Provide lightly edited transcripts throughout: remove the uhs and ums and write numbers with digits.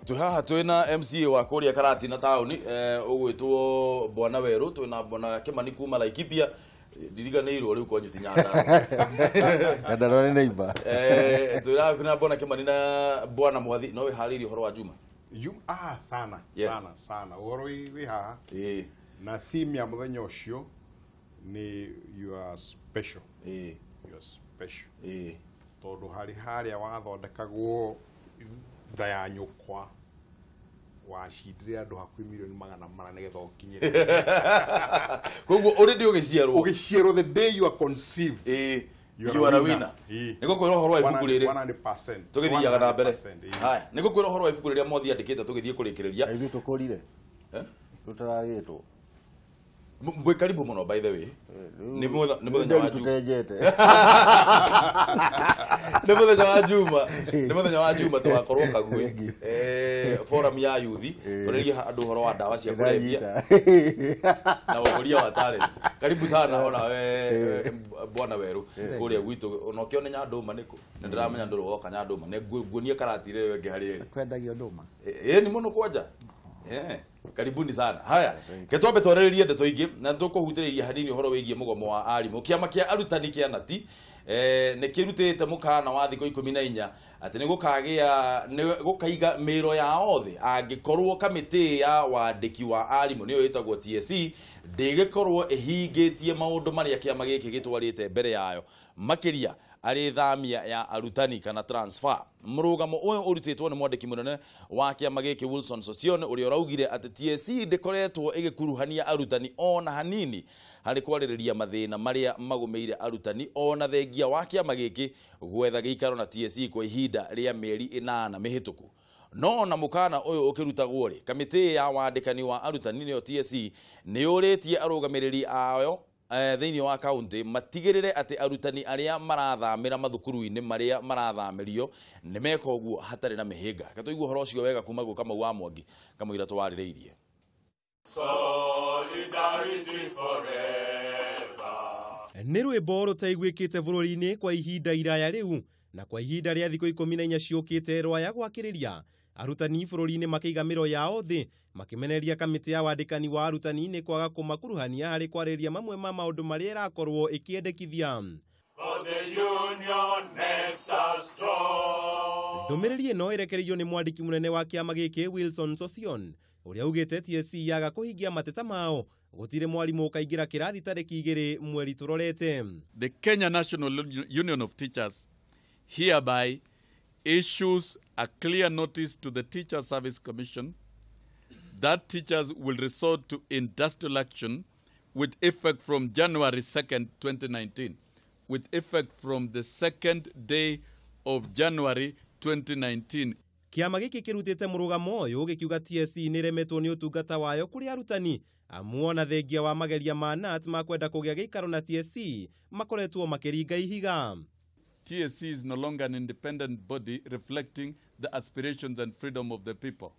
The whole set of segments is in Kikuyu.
Twĩ haha twĩna MCA wa kũrĩa Karatina taũni, ũgwĩtwo Bwana Werũ, twĩna Bwana Kĩmani kuma Laikipia, ndiriganĩirwo rĩu kwanyu ti Nyandarua. Nyandarua nĩ neighbor. Twĩna Bwana Kĩmani na Bwana Mwathi, no wĩharĩirie ũhoro wa Juma? Sana. Yes. Sana sana. Ũhoro wĩ haha. Ĩĩ. Na theme ya mũthenya ũcio nĩ you are special. Ĩĩ. You are special. Ĩĩ. Tondũ harĩ harĩa wathondekagwo nda ya nyũkwa wacindire andũ hakuhĩ 400,000,000 nĩgetha ũkinyĩre. Koguo already ũgĩciarwo. Ũgĩciarwo the day you are conceived. Ĩĩ. You You are a winner. Ĩĩ. Nĩ ngũkwĩra ũhoro wa ibuku rĩrĩ. 100%. Tũgĩthiaga na mbere. 100%, ĩĩ. Haya, nĩ ngũkwĩra ũhoro wa ibuku rĩrĩa Mwathi andĩkĩte tũgĩthiĩ kũrĩkĩrĩria. Ithuĩ tũkũrire. Eh? Tũtararĩtwo. Mwĩ karibu mũno by the way. Nĩ mũthenya wa Juma. Tũtenjete. Nĩ mũthenya wa Juma. Nĩ mũthenya wa Juma tũgakorwo Kagui. Forum ya yuthi. Tũrĩrie andũ ũhoro wa ndawa cia kũrebia. Na ũkũria wa talent. Karibu sana ona we Bwana Werũ kũrĩa gwitũ. Ona ũkĩone Nyandũma nĩkũ? Nĩ ndĩramenya ndũrĩ woka Nyandũma. Nĩ nguonie karati rĩrĩ ĩngĩ harĩ ĩrĩ. Kwendagio ndũma. Nĩ mũno kwanja. Karibuni sana. Haya, ketwambe twarĩrĩrie ndeto ingĩ na tũkũhutĩrĩria hanini ũhoro wĩgiĩ mũgomo wa arimũ. Kĩama kĩa arutani kĩa NATI nĩ kĩrutĩte mũkana wa thikũ 14 atĩ nĩ gũkagĩa nĩ gũkaiga mĩro ya othe angĩkorwo kamĩtĩ ya wandĩki wa arimũ nĩyo ĩtagwo TSC ndĩgĩkorwo ĩhingĩtie maũndũ marĩa kĩama gĩkĩ gĩtwarĩte mbere yayo makĩria arĩ thamia ya arutani kana transfer. Mũrũgamo ũyũ ũrutĩtwo nĩ mwandĩki mũnene wa kĩama gĩkĩ Wilson Sossion ũrĩa ũraugire atĩ TSC ndĩkoretwo ĩgĩkuruhania arutani ona hanini harĩ kwarĩrĩria mathĩna marĩa magũmĩire arutani ona thengia wa kĩama gĩkĩ gwetha gĩikaro na TSC kwa ihinda rĩa mĩeri 8 mĩhĩtũku. No ona mũkana ũyũ ũkĩrutagwo rĩ, kamĩtĩ ya wandĩkani wa arutani nĩyo TSC nĩ yũrĩtie arũgamĩrĩri ayo thĩinĩ wa kaunti matigĩrĩre atĩ arutani arĩa marathamĩra mathukuru-inĩ marĩa marathamĩrio nĩ meka ũguo hatarĩ na mĩhĩnga. Reke tũigue ũhoro ũcio wega kuma gwĩ Kamau wa Mwangi kamũira tũwarĩrĩirie. Solidarity forever. Nĩ rwĩmbo rũtaiguĩkĩte bũrũri-inĩ kwa ihinda iraya rĩu na kwa ihinda rĩa thikũ 14 ciũkĩte rwaya gwakĩrĩria arutani bũrũri-inĩ makĩiga mĩro yao thĩ makĩmenereria kamĩtĩ ya wandĩkani wa arutani nĩ kwaga kũmakuruhania harĩ kwarĩrĩria mamwe ma maũndũ marĩa ĩrakorwo ĩkĩendekithia. Ndũmĩrĩri ĩno ĩrekereirio nĩ mwandĩki mũnene wa kĩama gĩkĩ Wilson Sossion ũrĩa augĩte TSC yaga kũhingia mateta mao gũtirĩ mwarimũ ũkaingĩra kĩrathi tarĩki 2 mweri tũrorete. The Kenya National Union of Teachers hereby issues a clear notice to the Teacher Service Commission that teachers will resort to industrial action with effect from January 2nd, 2019, with effect from the second day of January 2019. Kĩama gĩkĩ kĩrutĩte mũrũgamo ũyũ gĩkiuga TSC nĩremetwo nĩ ũtungata wayo kũrĩ arutani amu ona thengia wa mageria ma KNUT makwenda kũgĩa gĩikaro na TSC makoretwo makĩringa ihiga. TSC is no longer an independent body reflecting the aspirations and freedom of the people.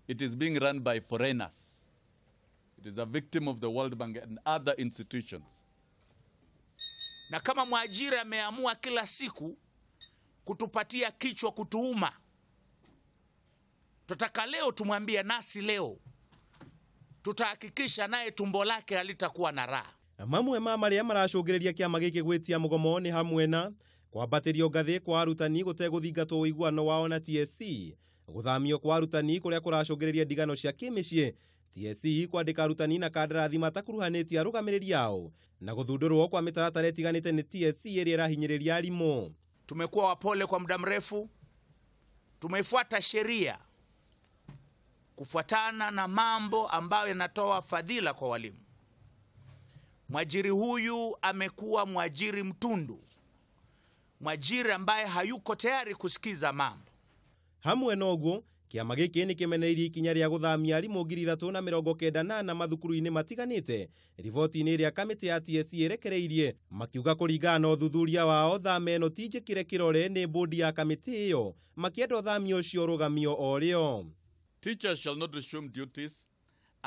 It is being run by foreigners. It is a victim of the World Bank and other institutions. Na kama mwajiri ameamua kila siku kutupatia kichwa kutuuma, tutaka leo tumwambie, nasi leo tutahakikisha naye tumbo lake halitakuwa na raha. Mamwe ma marĩa maracũngĩrĩria kĩama gĩkĩ gwĩtia mũgomo nĩ hamwe na kwambatĩrio ngathĩ kwa arutani gũtegũthingatwo ũiguano wao na TSC, gũthamio kwa arutani kũrĩa kũracũngĩrĩria ndigano cia kĩmĩciĩ, TSC kwandĩka arutani na kandarathi matakuruhanĩtie arũgamĩrĩri ao, na gũthundũrwo kwa mĩtaratara ĩtiganĩte nĩ TSC ĩrĩa ĩrahinyĩrĩria arimũ. Tumekuwa wapole kwa muda mrefu, tumefuata sheria kufuatana na mambo ambayo yanatoa fadhila kwa walimu. Mwajiri huyu amekuwa mwajiri mtundu, mwajiri ambaye hayuko tayari kusikiza mambo. Hamwe noguo kĩama gĩkĩ nĩ kĩmenereirie ikinya rĩa gũthamia arimũ 3,094 mathukuru-inĩ matiganĩte riboti-inĩ ĩrĩa kamĩtĩ ya TSC ĩrekereirie, makiuga kũringana na ũthuthuria wao thama ĩno ti njĩkĩre kĩrore nĩ bodi ya kamĩtĩ ĩyo, makĩenda ũthamia ũcio ũrũgamio o rĩo. Teachers shall not resume duties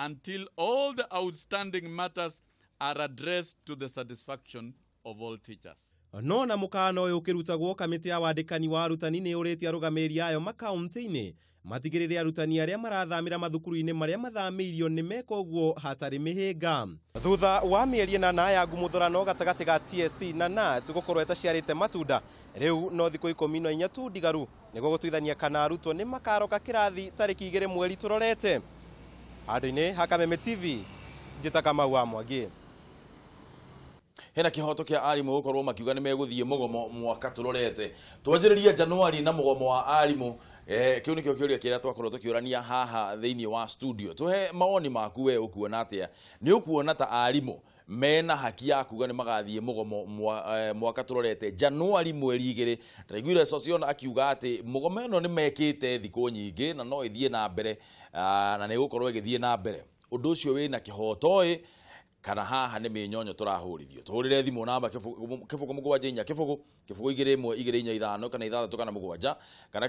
until all the outstanding matters are addressed to the satisfaction of all teachers. No na mũkana ũyũ ũkĩrutagwo, kamĩtĩ ya wandĩkani wa arutani nĩ ũrĩtie arũgamĩrĩri ayo makaunti-inĩ matigĩrĩre arutani arĩa marathamĩra mathukuru-inĩ marĩa mathamĩirio nĩ meka ũguo hatarĩ mĩhĩnga. Thutha wa mĩeri 8 ya ngumuthurano gatagatĩ ga TSC na KNUT gũkorwo ĩtaciarĩte matunda, rĩu no thikũ 14 tu ndigaru nĩguo gũtuithania kana arutwo nĩ makaroka kĩrathi tarĩki 2 mweri tũrorete. Handũ-inĩ ha Kameme TV, njĩta Kamau wa Mwangi. Hena kihoto kia arimũ gũkorwo makiuga nĩ megũthiĩ mũgomo mwaka tũrorete. Twanjĩrĩrie Januari na mũgomo wa arimũ. Kĩu nĩkĩo kĩũria kĩrĩa twakorwo tũkĩũrania haha thĩinĩ wa studio. Tũhe mawoni maku, we ũkuona atĩa? Nĩ ũkuona ta arimũ mena haki ya kuga nĩ magathiĩ mũgomo mwaka tũrorete Januari mweri 2? Ndaiguire Sosiona akiuga atĩ mũgomo ĩno nĩ mekĩte thikũ nyingĩ na no ĩthiĩ na mbere, na nĩ ĩgũkorwo ĩgĩthiĩ na mbere. Ũndũ ũcio wĩna kĩhoto ĩ kana haha nĩ mĩnyonyo tũrahũrithio? Tũhũrĩre thimũ namba 0 7 4 0 0 2 1 2 4 5 kana 6 kana 7 kana 0 7 3 5 7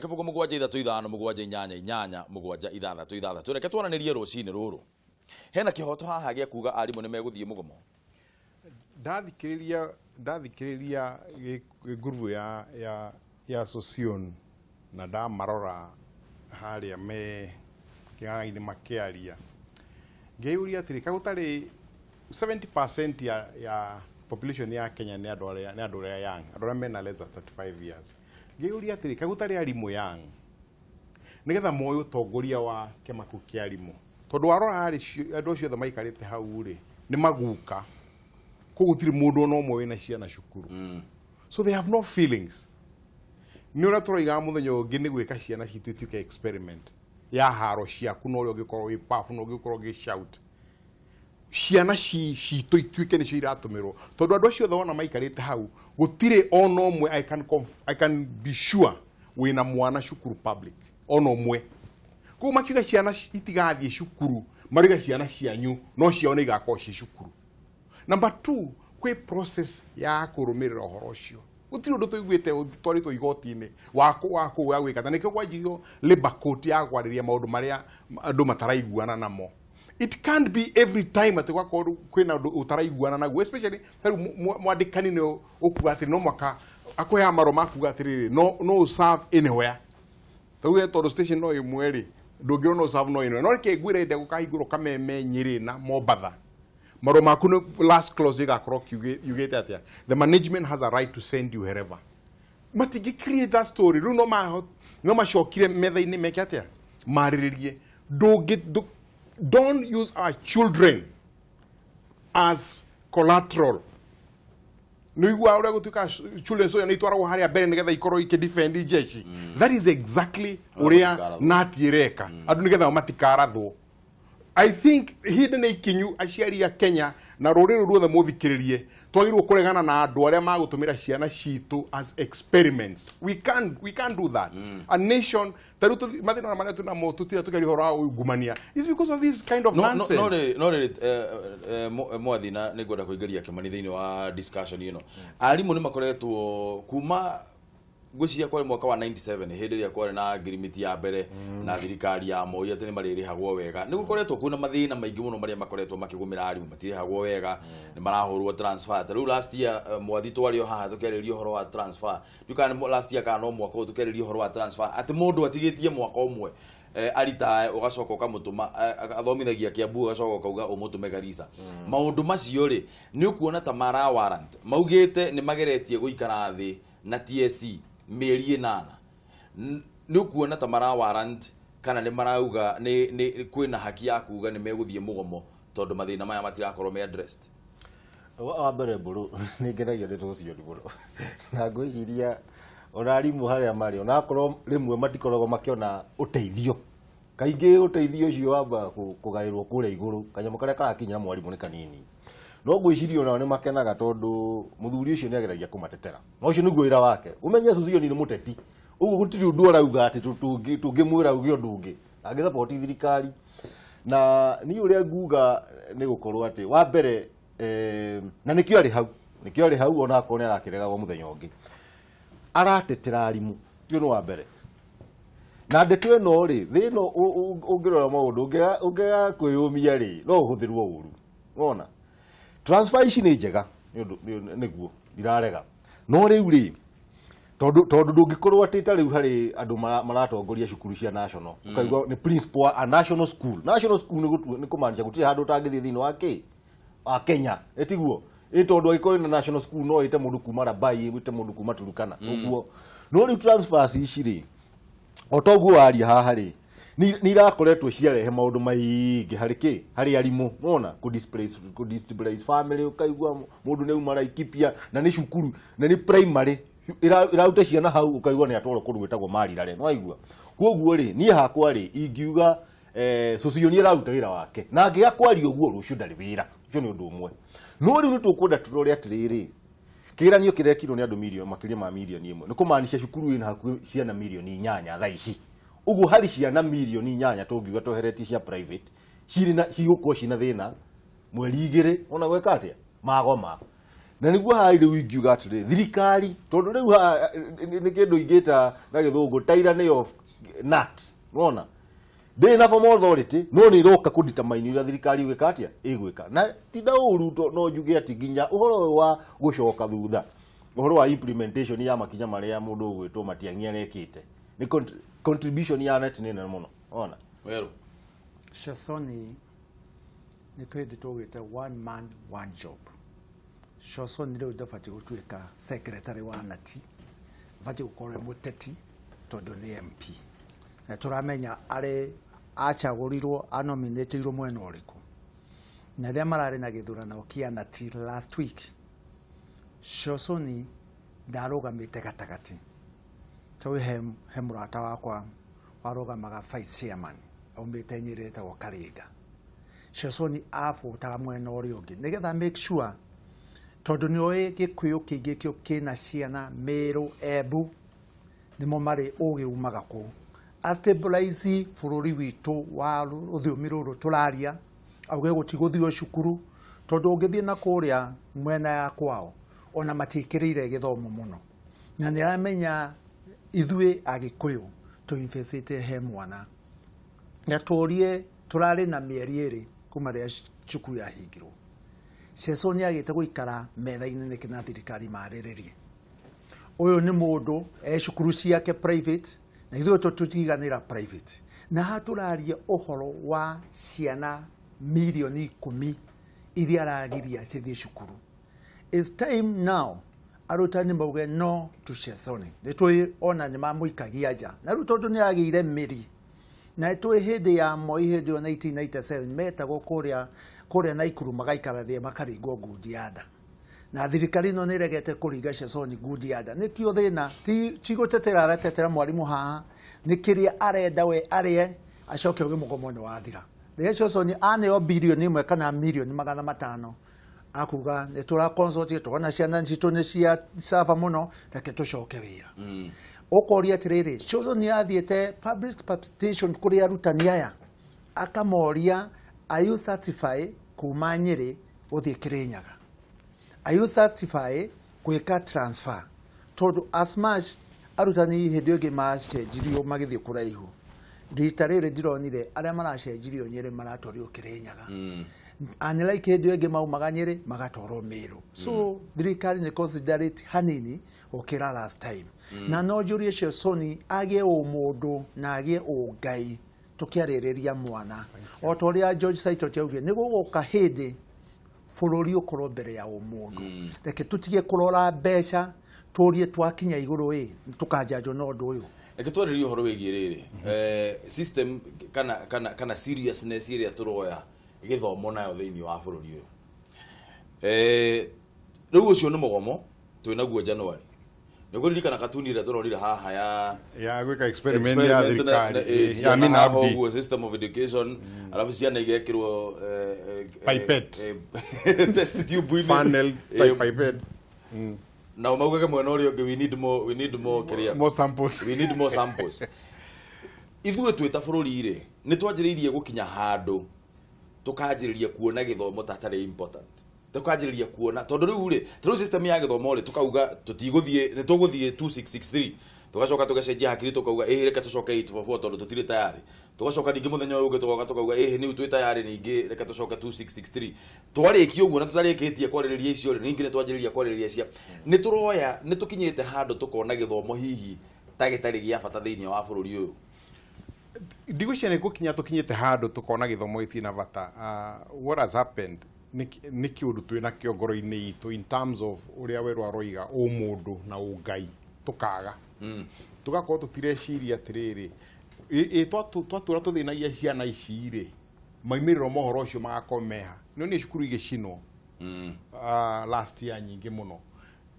8 8 7 6 6. Reke twaranĩrie rũcinĩ rũrũ. Hena kĩhoto haha gĩa kuga arimũ nĩ megũthiĩ mũgomo? Ndathikĩrĩria ngurubu ya Sosion na ndamarora harĩa me kĩgagainĩ makĩaria, ngĩyũria atĩrĩ, kaĩ gũtarĩ 70% ya population ya Kenya nĩ andũ arĩa young, andũ arĩa mena less than 35 years. Ngĩyũria atĩrĩ, kaĩ gũtarĩ arimũ young nĩgetha moe ũtongoria wa kĩama kĩu kĩa arimũ? Tondũ warora rĩ, andũ acio othe maikarĩte hau rĩ nĩ maguka, koguo gũtirĩ mũndũ ona ũmwe wĩna ciana cukuru. So they have no feelings. Nĩ ũrĩa tũroigaga mũthenya ũngĩ nĩ gwĩka ciana citũ ituĩke experiment ya haro ciaku, na ũrĩa ũngĩkorwo wĩ powerful, na ũngĩkorwo ũgĩ shout. Ciana citũ ituĩke nĩcio iratũmĩrwo, tondũ andũ acio othe wona maikarĩte hau gũtirĩ ona ũmwe I can be sure wĩna mwana cukuru public ona ũmwe. Koguo makiuga ciana itigathiĩ cukuru, marauga ciana cianyu no ciao nĩ igakorwo ciĩ cukuru. Number 2, kwĩ process ya kũrũmĩrĩra ũhoro ũcio. Gũtirĩ ũndũ tũiguĩte twarĩtwo igoti-inĩ wa kũu wa gwĩka, na nĩkĩo kwanjirio labor court ya kwarĩria maũndũ marĩa andũ mataraiguana namo. It can't be every time atĩ gwakorwo kwĩna ũndũ ũtaraiguana naguo, especially tarĩu mwandĩkani nĩ ũkuga atĩ no mwaka akũheaga marũa ma kuga atĩrĩrĩ, no serve anywhere. Tarĩu tondũ station no ĩmwe rĩ, ndũngĩrwo no serve no anywhere. No reke ngwĩre hĩndĩ gũkahingũrwo Kameme, Nyĩrĩ na Mombatha, marũa maku nĩ last clause ĩgakorwo yugĩte atĩa, the management has a right to send you wherever. Matingĩ create that story. Rĩu no macokire metha-inĩ meke atĩa, marĩrĩrie. Don't use our children as collateral. Nĩũiguaga ũrĩa gũtuĩka children so nĩ itwaragwo harĩa mbere nĩgetha ikorwo ikĩdefend jeshi. That is exactly ũrĩa KNUT ĩreka andũ nĩgetha matikarathwo. I think hĩndĩ nĩ ikinyu aciari a Kenya na rũrĩrĩ ruothe mũthikĩrĩrie, twagĩrĩirwo kũregana na andũ arĩa magũtũmĩra ciana citũ as experiments. We can't do that. A nation ta rĩu mathĩna marĩa twĩnamo tũtira tũkĩaria ũhoro wa ungumania is because of this kind of nonsense. No rĩrĩ Mwathi, na nĩngwenda kũingĩria Kĩmani thĩinĩ wa discussion ĩno. Arimũ nĩ makoretwo kuma ngwĩciria kwarĩ mwaka wa 97 hĩndĩ ĩrĩa kwarĩ na ngirimiti ya mbere na thirikari ya Moi atĩ nĩ marĩrĩhagwo wega. Nĩ gũkoretwo kwĩna mathĩna maingĩ mũno marĩa makoretwo makĩgũmĩra arimũ, matirĩhagwo wega, nĩ marahũrwo transfer. Ta rĩu last year Mwathi twarĩ o haha tũkĩarĩrĩria ũhoro wa transfer. Ndiũĩ kana nĩ last year kana no mwaka ũyũ tũkĩarĩrĩria ũhoro wa transfer, atĩ mũndũ atigĩtie mwaka ũmwe aritae ũgacoka ũkamũtũma athomithagia Kiambu ũgacoka ũkauga ũmũtũme Garissa. Maũndũ macio rĩ, nĩ ũkuona ta mara warrant maugĩte nĩ mageretie gũikara thĩ na TSC mĩeri 8? Nĩ ũkuona ta mara warrant kana nĩ marauga nĩ kwĩna haki ya kuga nĩ megũthiĩ mũgomo tondũ mathĩna maya matirakorwo me addressed? Wa mbere mbũrũ nĩ ngenagio nĩ tũcio mũno, na ngwĩciria ona arimũ harĩa marĩ onakorwo rĩmwe matikoragwo makĩona ũteithio, kaingĩ ũteithio ũcio wambaga kũgaĩrwo kũrĩa igũrũ, kanyamũ karĩa karakinyĩra mwarimũ nĩ kanini. No ngwĩciria onao nĩ makenaga tondũ mũthuri ũcio nĩ ageragia kũmatetera, na ũcio nĩguo wĩra wake. Ũmenye Sosioni nĩ mũteti, ũguo gũtirĩ ũndũ arauga atĩ tũngĩmwĩra auge ũndũ ũngĩ, angĩsapoti thirikari. Na niĩ ũrĩa nguga nĩ gũkorwo atĩ wa mbere, na nĩkĩo arĩ hau onakorwo nĩ arakĩregagwo mũthenya ũngĩ, aratetera arimũ, ũcio nĩ wa mbere. Na ndeto ĩno rĩ, thĩ ĩno ũngĩrora maũndũ ũngĩaga kwĩyũmia rĩ, no ũhũthĩrwo ũru. Wona transfer ici nĩ njega nĩguo ndirarega, No rĩu rĩ tondu ndũngĩkorwo atĩ ta rĩu harĩ andũ maratongoria cukuru cia national, ũkaigua nĩ principal a national school. National school nĩ kũmaanisha gũtirĩ handũ ũtangĩthiĩ thĩinĩ wa kĩ wa Kenya, ĩtiguo? Ĩ tondũ angĩkorwo ĩna national school no ĩte mũndũ kuma Rabai, ĩte mũndũ kuma Turukana, ũguo. No rĩu transfers ici rĩ, o toguo waria haha rĩ, nĩ irakoretwo ciarehe maũndũ maingĩ harĩ kĩ, harĩ arimũ, nona ku displace family, ũkaigua mũndũ nĩ auma Laikipia na nĩ cukuru na nĩ primary iraruta ciana hau, ũkaigua nĩ atwarwo kũndũ gwĩtagwo Marirare, nĩwaigua? Koguo rĩ, niĩ hakwa rĩ, ingiuga Sossion nĩ araruta wĩra wake, na angĩaga kwaria ũguo rũciũ ndarĩ wĩra. Ũcio nĩ ũndũ ũmwe. No rĩu nĩ tũkwenda tũrore atĩrĩrĩ, kĩgeranio kĩrekirwo nĩ andũ mirioni makĩria ma 1 mirioni nĩ kũmaanisha cukuru ĩna hakuhĩ ciana 8 mirioni thaa ici. Ũguo harĩ ciana 8 mirioni tũngiuga tweheretie cia private cirĩ na cigũkorwo cina thĩna mweri 2 ona gwĩka atĩa magoma. Na nĩguo haha rĩu ingiuga atĩrĩ, thirikari, tondũ rĩu haha nĩ kĩndũ ingĩta na gĩthũngũ tyranny of nat, nĩwona? Ndĩrĩ na formal authority, no nĩ ĩroka kũ determine ũrĩa thirikari ĩgwĩka atĩa ĩgwĩka. Na tinda ũru, no njuge atĩ nginya ũhoro ũyũ wa gũcoka thutha, ũhoro wa implementation ya makinya marĩa mũndũ ũgwĩtwo Matiang'i arekĩte, nĩ contribution ya net nĩ nene mũno, ona Werũ. Shasoni nĩ kĩndũ tũgĩte one man one job. Shosoni rĩu ndabatiĩ gũtuĩka secretary wa nati, abatiĩ gũkorwo e mũteti tondũ nĩ MP. Na tũramenya arĩ acagũrirwo anominĩtĩirwo mwena ũrĩkũ. Na rĩrĩa mararĩ na gĩthurano kĩa nati last week, Shosoni ndarũgamĩte gatagatĩ. Tondũ he mũrata wakwa warũgamaga vice chairman aumĩte Nyĩrĩ etagwo Karinga. Shosoni abũtaga mwena ũrĩa ũngĩ nĩgetha make sure, tondũ nĩ oĩ Gĩkũyũ kĩingĩ kĩo kĩna ciana Mĩrũ, Embu, nĩmo marĩ ũgĩ umaga kũu. A stabilize bũrũri witũ wa rũthiomi rũrũ tũraria, auge gũtigũthio cukuru, tondũ ũngĩthiĩ na kũrĩa mwena ya kwao ona matiĩkĩrĩire gĩthomo mũno. Na nĩ aramenya ithuĩ Agĩkũyũ tũinvestĩte he mwana. Na tũrie tũrarĩ na mĩeri 2 kuma rĩrĩa cukuru yahingirwo. Ceco nĩ agĩte gũikara metha-inĩ nĩkĩ na thirikari marĩrĩrie. Ũyũ nĩ mũndũ e cukuru ciake private, na ithuĩ tũtiganĩra private. Na haha tũraria ũhoro wa ciana 10 mirioni iria aragiria cithiĩ cukuru. It's time now arutani mauge no to Shesoni. Nĩ tũĩ ona nĩ mamũikagia nja. Na rĩu tondũ nĩ agĩire mĩri, na nĩ tũĩ hĩndĩ ya Moi, hĩndĩ ĩyo 1997 metagwo kũrĩa Naikuru magaikara thĩ makaringwo ngundi ya nda. Na thirikari ĩno nĩ ĩregete kũringa Shesoni ngundi ya nda. Nĩkĩo thĩna ti gũtetera aratetera mwarimũ haha, nĩ kĩrĩa arenda we arĩe acoke auge mũgomo nĩ wathira. Rĩrĩa Shesoni aneo 1 birioni kana 500 mirioni akuga nĩ tũra consult tũkona ciana citũ nĩ cia sava mũno, reke tũcoke wĩra. Ũkoria atĩrĩrĩ, Shesoni athiĩte public participation kũrĩ arutani aya akamoria, are you certified kuma Nyĩrĩ gũthiĩ Kĩrĩnyaga? Are you certified gwĩka transfer? Tondũ as much arutani hĩndĩ ĩyo ĩngĩ macenjirio magĩthiĩ kũraihu, rita rĩrĩ ndironire arĩa maracenjirio Nyĩrĩ maratwarirwo Kĩrĩnyaga, unlike hĩndĩ ĩyo ĩngĩ maumaga Nyĩrĩ magatwarwo Mĩrũ. So thirikari nĩ considerate hanini gũkĩra last time. Na no njũrie Shesoni agĩe ũmũndũ na agĩe ũngai tũkĩarĩrĩria mwana, o ta ũrĩa George Saitoti augire nĩ gũgũka hĩndĩ bũrũri ũkorwo mbere ya ũmũndũ. Reke tũtige kũrora mbeca, tũrie twakinya igũrũ ĩ tũkanjanjwo na ũndũ ũyũ. Reke twarĩrie ũhoro wĩgiĩ rĩrĩ, system kana seriousness ĩrĩa tũroya gĩthomo nayo thĩinĩ wa bũrũri ũyũ. Rĩu ũcio nĩ mũgomo twĩnaguo January. Nĩ ũkũririkana katuni ĩrĩa tũrorire haha ya ya gwĩka experiment ya experiment thirikari ya ciana Amina haha Abdi. Ũguo system of education, arabu ciana igekĩrwo Pipette. Test tube-inĩ. Funnel type pipette. Nao maugage mwena ũrĩa ũngĩ, we need more, we need more kĩrĩa, more samples. We need more samples. Ithuĩ twĩ ta bũrũri rĩ, nĩ twanjĩrĩirie gũkinya handũ tũkanjĩrĩria kuona gĩthomo ta tarĩ important, tũkanjĩrĩria kuona tondũ rĩu rĩ, ta rĩu system ya gĩthomo rĩ, tũkauga tũtigũthiĩ, nĩ tũgũthiĩ 2663. Tugacoka tugacenjia hakiri tukauga ĩhĩ reke tũcoke 844 tondũ tũtirĩ tayari. Tugacoka ningĩ mũthenya ũyũ ũngĩ tugoka tukauga ĩhĩ nĩ twĩ tayari ningĩ reke tũcoke 2663. Twarĩkia ũguo na tũtarĩkĩtie kwarĩrĩria icio rĩ ningĩ nĩ twanjĩrĩria kwarĩrĩria cia nĩ tũroya nĩ tũkinyĩte handũ tũkona gĩthomo hihi ta gĩtarĩ gĩa bata thĩinĩ wa bũrũri ũyũ. Ndigwĩciria nĩ gũkinya tũkinyĩte handũ tũkona gĩthomo gĩtirĩ na bata. What has happened nĩ kĩũndũ twĩ nakĩo ngoro-inĩ itũ in terms of ũrĩa werũ aroiga ũmũndũ na ũngai tũkaga. Tũgakorwo tũtireciria atĩrĩrĩ twatũra tũthĩnagia ciana ici rĩ maumĩrĩro ma ũhoro ũcio magakorwo meha. Nĩ nĩ cukuru igĩcinwo last year nyingĩ mũno.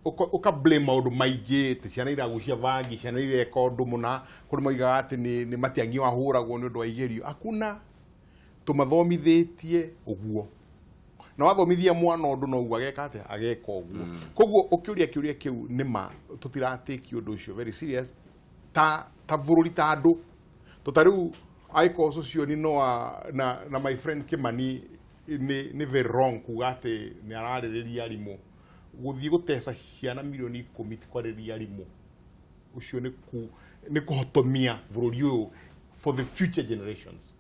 Uka blame maũndũ maingĩ atĩ ciana iragucia bangi, ciana ireka ũndũ mũna, kũrĩ moigaga atĩ nĩ Matiang'i wahũragwo nĩ ũndũ wa igerio. Hakuna, tũmathomithĩtie ũguo. Na wathomithia mwana ũndũ noguo ageka atĩa? Ageka ũguo. Koguo ũkĩũria kĩũria kĩu nĩ ma tũtiratake ũndũ ũcio very serious ta bũrũri ta andũ. To ta rĩu angĩkorwo Sossion no na my friend Kimani nĩ very wrong kuga atĩ nĩ ararĩrĩria arimũ. Gũthiĩ gũteca ciana milioni 10 ti kwarĩrĩria arimũ. Ũcio nĩ kũhotomia bũrũri ũyũ for the future generations.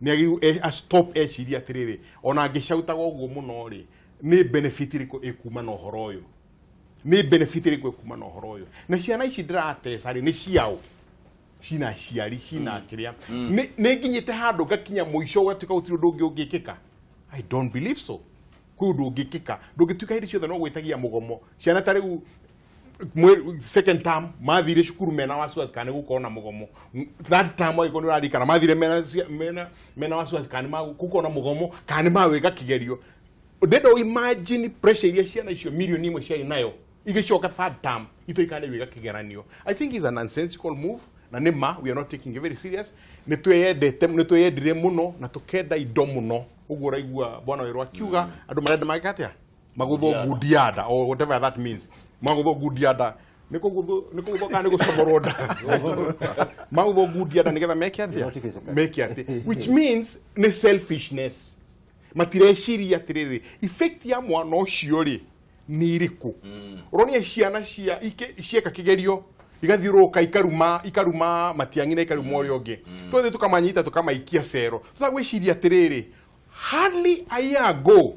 Nĩ agĩrĩirwo stop eciria atĩrĩrĩ ona angĩcautaga ũguo mũno rĩ nĩ benefit ĩrĩkũ ĩkuma na ũhoro ũyũ, nĩ benefit ĩrĩkũ ĩkuma na ũhoro ũyũ. Na ciana ici ndĩrateca rĩ nĩ ciao, cina aciari, cina kĩrĩa. Nĩ nginyĩte handũ ngakinya mũico ũgatuĩka gũtirĩ ũndũ ũngĩ ũngĩkĩka. I don't believe so. Kwĩ ũndũ ũngĩkĩka, ndũngĩtuĩka hĩndĩ ciothe no gwĩtagia mũgomo. Ciana ta rĩu second term mathire cukuru mena wasiwasi kana gũkorwo na mũgomo. Third term angĩkorwo nĩ ũraririkana mathire mena wasiwasi kana gũkorwo na mũgomo kana nĩ magwĩka kĩgerio. Ndĩrenda imagine pressure iria ciana icio milioni 1 ciarĩ nayo igĩcoka third term itoĩ kana nĩ gwĩka kĩgeranio. I think it's a nonsensical move na nĩ ma we are not taking it very serious. Nĩ twĩyendete, nĩ twĩyendire mũno na tũkenda indo mũno. Ũguo ũraigua bwana werũ akiuga andũ marenda magĩka atĩa? Magũthwo gundianda or whatever that means. Magũthwo gundianda nĩ kũgũthwo kana nĩ gũcomorwo nda. Magũthwo gundianda nĩgetha meke atĩa? Meke atĩ. Which means nĩ selfishness. Matireciria atĩrĩrĩ effect ya mwana ũcio rĩ nĩ ĩrĩkũ. Ũronia ciana cieka kĩgerio igathiũrũrũka ikaruma Matiang'i na ikaruma ũrĩa ũngĩ. Twathiĩ tũkamanyita tũkamaikia cero. Tũtagwĩciria atĩrĩrĩ hardly a year ago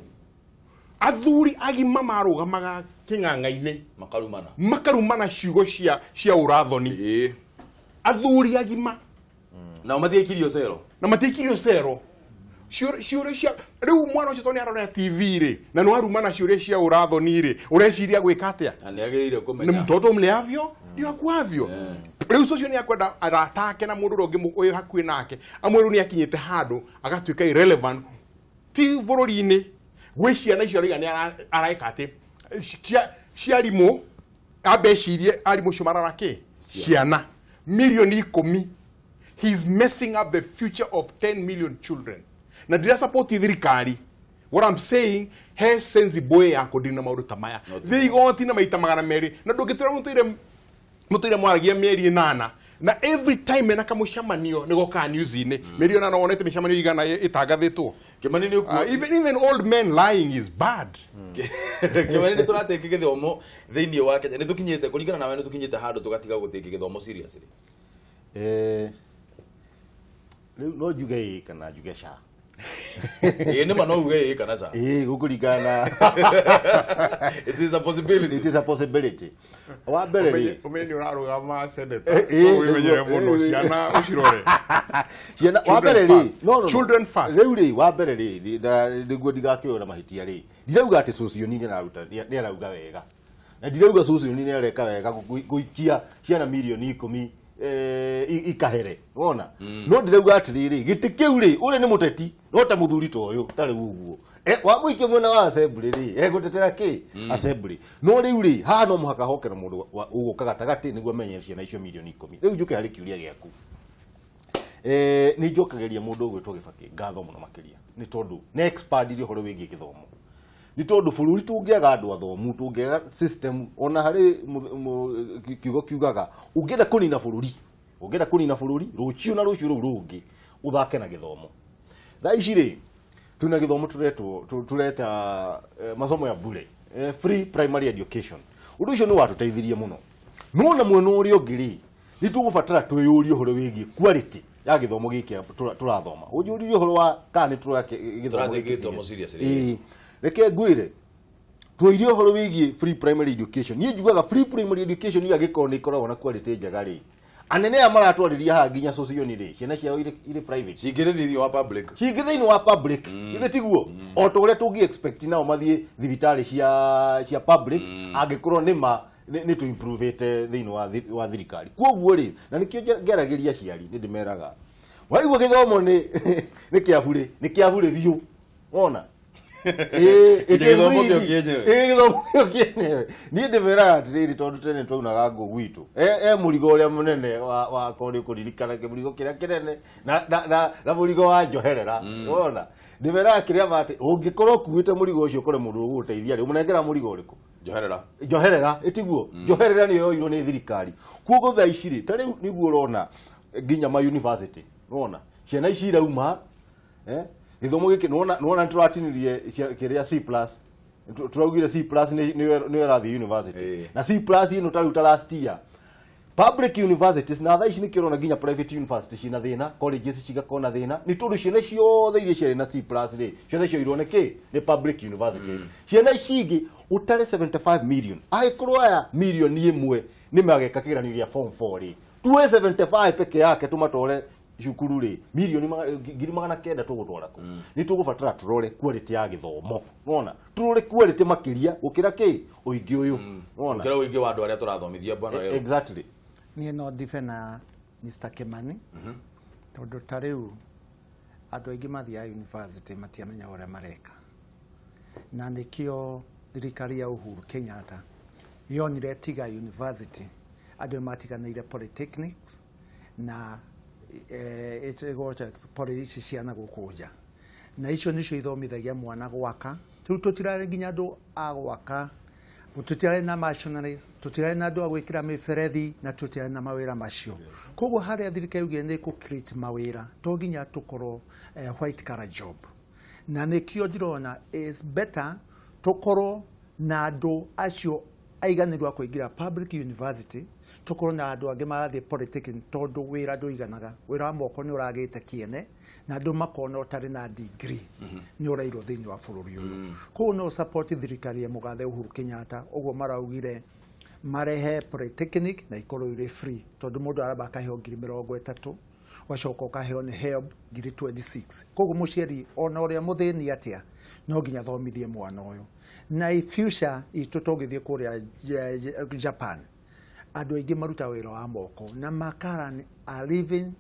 athuri agima marũgamaga kĩng'ang'a-inĩ makarumana ciugo cia ũrathoni. Athuri agima nao matiaikirio cero, na matiaikirio cero. Ciũria cia rĩu mwana ũcio tondũ nĩ arora TV rĩ na nĩ warumana ciũria cia ũrathoni rĩ ũreciria gwĩka atĩa? Na nĩ agĩrĩire kũmenya nĩ mtoto mleavyo ndio akuavyo. Rĩu ũcio nĩ akwenda arata ake na mũndũ ũrĩa ũngĩ wĩ hakuhĩ nake amwĩrwo nĩ akinyĩte handũ agatuĩka irrelevant ti bũrũri-inĩ gwĩ ciana icio arauga nĩ araĩka atĩ cia arimũ ambe ecirie arimũ ũcio marara kĩ ciana milioni 10. He is messing up the future of 10 million children. Na ndira support thirikari. What I'm saying, he sensible ya kũndina maũndũ ta maya. Thĩ igoti na maita 200 na ndũngĩtwĩra mũtũire mwaragia mĩeri 8 na every time ena kamũcemanio nĩ gokaga news-inĩ. Mĩeri 8 wonete mĩcemanio igana ĩtangathĩtwo. Kimani nĩ ũkuo. Even old men lying is bad. Kimani nĩ tũratĩki gĩthomo thĩinĩ wa Kenya. Nĩ tũkinyĩte kũringana nawe nĩ tũkinyĩte handũ tũgatiga gũtĩki gĩthomo seriously. Rĩu no njuge ĩĩ kana njuge ca. Ĩĩ nĩ ma no uge ĩĩ kana ca. Ĩĩ gũkũringana. It is a possibility. It is a possibility. Wa mbere rĩ ũmenye nĩ ũrarũgama senator. Ũmenye mũno ciana ũcirore. Ciana wa mbere rĩ no. Children first. Rĩu rĩ wa mbere rĩ nĩguo ndigakĩũra mahĩtia rĩ. Ndirauga atĩ Sossion nĩ arauga wega. Na ndirauga Sossion nĩ areka wega gũikia ciana milioni 10 ikahere wona. No ndirauga atiriri gĩtĩ kĩu rĩ ũrĩa nĩ mũteti no ta mũthuri ta ũyũ ta rĩu ũguo wamũikia mwena wa assembly rĩ egũtetera kĩ assembly. No rĩu rĩ haha no mũhaka hoke na mũndũ ũgũka gatagatĩ nĩguo amenye ciana icio milioni 10. Rĩu njũke harĩ kĩũria gĩaku. Nĩ njokagĩria mũndũ ũgwĩtwo Gĩbakĩ ngatho mũno makĩria nĩ tondũ nĩ expandire ũhoro wĩgiĩ gĩthomo. Nĩ tondũ bũrũri tũngĩaga andũ athomu tũngĩaga system ona harĩ kiugo kiugaga ũngĩenda kũnina bũrũri rũciũ na rũciũ rũu rũngĩ ũthake na gĩthomo. Thaa ici rĩ twĩna gĩthomo tũreta masomo ya bure, free primary education. Ũndũ ũcio nĩ watũteithirie mũno. No na mwena ũrĩa ũngĩ rĩ Nĩ tũgũbatara twĩyũrie ũhoro wĩgiĩ quality ya gĩthomo gĩkĩ tũrathoma. Ũnjũririe ũhoro wa kana nĩ tũrake gĩthomo seriously. Reke ngwĩre tũirie ũhoro wĩgiĩ free primary education. Niĩ njugaga free primary education ĩrĩa gĩkorwo nĩ ĩkoragwo na quality njega rĩ, anene aya maratwarĩria haha nginya socioni rĩ, ciana ciao irĩ private, cingĩrĩ thĩinĩ wa public, cingĩ thĩinĩ wa public, ithe tiguo? O ta ũrĩa tũngĩ expect nao mathiĩ thibitarĩ cia public angĩkorwo nĩ ma nĩ tũ improve-ĩte thĩinĩ wa thirikari. Koguo rĩ, na nĩkĩo ngeragĩria aciari, nĩ ndĩmeraga waigua gĩthomo nĩ kĩa burĩ, nĩ kĩa burĩ biũ, wona? Gĩthomo kĩo kĩenyewe. Gĩthomo kĩo kĩenyewe. Niĩ ndĩmeraga atĩrĩrĩ, tondũ tene twaunaga ngũ gwitũ, e mũrigo ũrĩa mũnene wa korwo nĩ ũkũririkana kĩmũrigo kĩrĩa kĩnene na mũrigo wa njoherera, wona? Ndĩmeraga kĩrĩa ma atĩ ũngĩkorwo ũkuĩte mũrigo ũcio ũkore mũndũ ũgũgũteithia rĩ, ũmũnengera mũrigo ũrĩkũ? Njoherera. Njoherera, ĩtiguo? Njoherera nĩyo yoirwo nĩ thirikari. Koguo thaa ici rĩ, ta rĩu nĩguo ũrona nginya ma university, wona? Ciana ici irauma, gĩthomo gĩkĩ nĩwona nĩtũratinirie kĩrĩa C plus, tũraugire C plus nĩyo ĩrathiĩ university. Na C plus ĩno ta rĩu ta last year public universities na thaa ici nĩkĩo ũrona nginya private university cina thĩna, colleges cigakorwo na thĩna, nĩ tondũ ciana ciothe iria ciarĩ na C plus rĩ, ciothe cioirwo nĩ kĩ? Nĩ public universities. Ciana ici ingĩ ũtare 75 million, angĩkorwo aya milioni ĩmwe nĩ mageka kĩgeranio gĩa form 4 rĩ, tuoe 75 peke yake tũmatware cukuru rĩ, milioni 900 tũgũtwara kũ? Nĩ tũgũbatara tũrore quality ya gĩthomo, wona? Tũrore quality makĩria gũkĩra kĩ? Ũingĩ ũyũ, wona? Gũkĩra ũingĩ wa andũ arĩa tũrathomithia bwana Werũ. Exactly. Niĩ no ndibe na Mr. Kimani, tondũ ta rĩu andũ aingĩ mathiaga university matiamenya ũrĩa mareka, na nĩkĩo thirikari ya Uhuru Kenyatta yonire tiga university andũ nĩmatiganĩire polytechnics na poly ici ciana gũkũ nja, na icio nĩcio ithomithagia mwana gwaka. Rĩu tũtirarĩ nginya andũ a gwaka, tũtirarĩ na machineries, tũtirarĩ na andũ a gwĩkĩra mĩberethi, na tũtirarĩ na mawĩra macio. Koguo harĩa thirikari yugire nĩ ĩkũ create mawĩra, to nginya tũkorwo white collar job, na nĩkĩo ndĩrona is better tũkorwo na andũ acio aiganĩru a kũingĩra public university, tũkorwo na andũ angĩ marathiĩ polytechnic, tondũ wĩra ndũiganaga, wĩra wa moko nĩ ũragĩte kĩene, na andũ makona ũtarĩ na degree nĩ ũrairwo thĩinĩ wa bũrũri ũyũ. Koguo no support thirikari ya mũgathe Uhuru Kenyatta, ũguo maraugire marehe polytechnic na ikorwo irĩ free, tondũ mũndũ aramba akaheo 30,000, ũgacoka ũkaheo nĩ HELB 26,000. Koguo mũciari ona ũrĩa mũthĩni atĩa no nginya athomithie mwana ũyũ. Na future itũ tũngĩthiĩ kũrĩa Japan, andũ aingĩ maruta wĩra wa moko na makara are living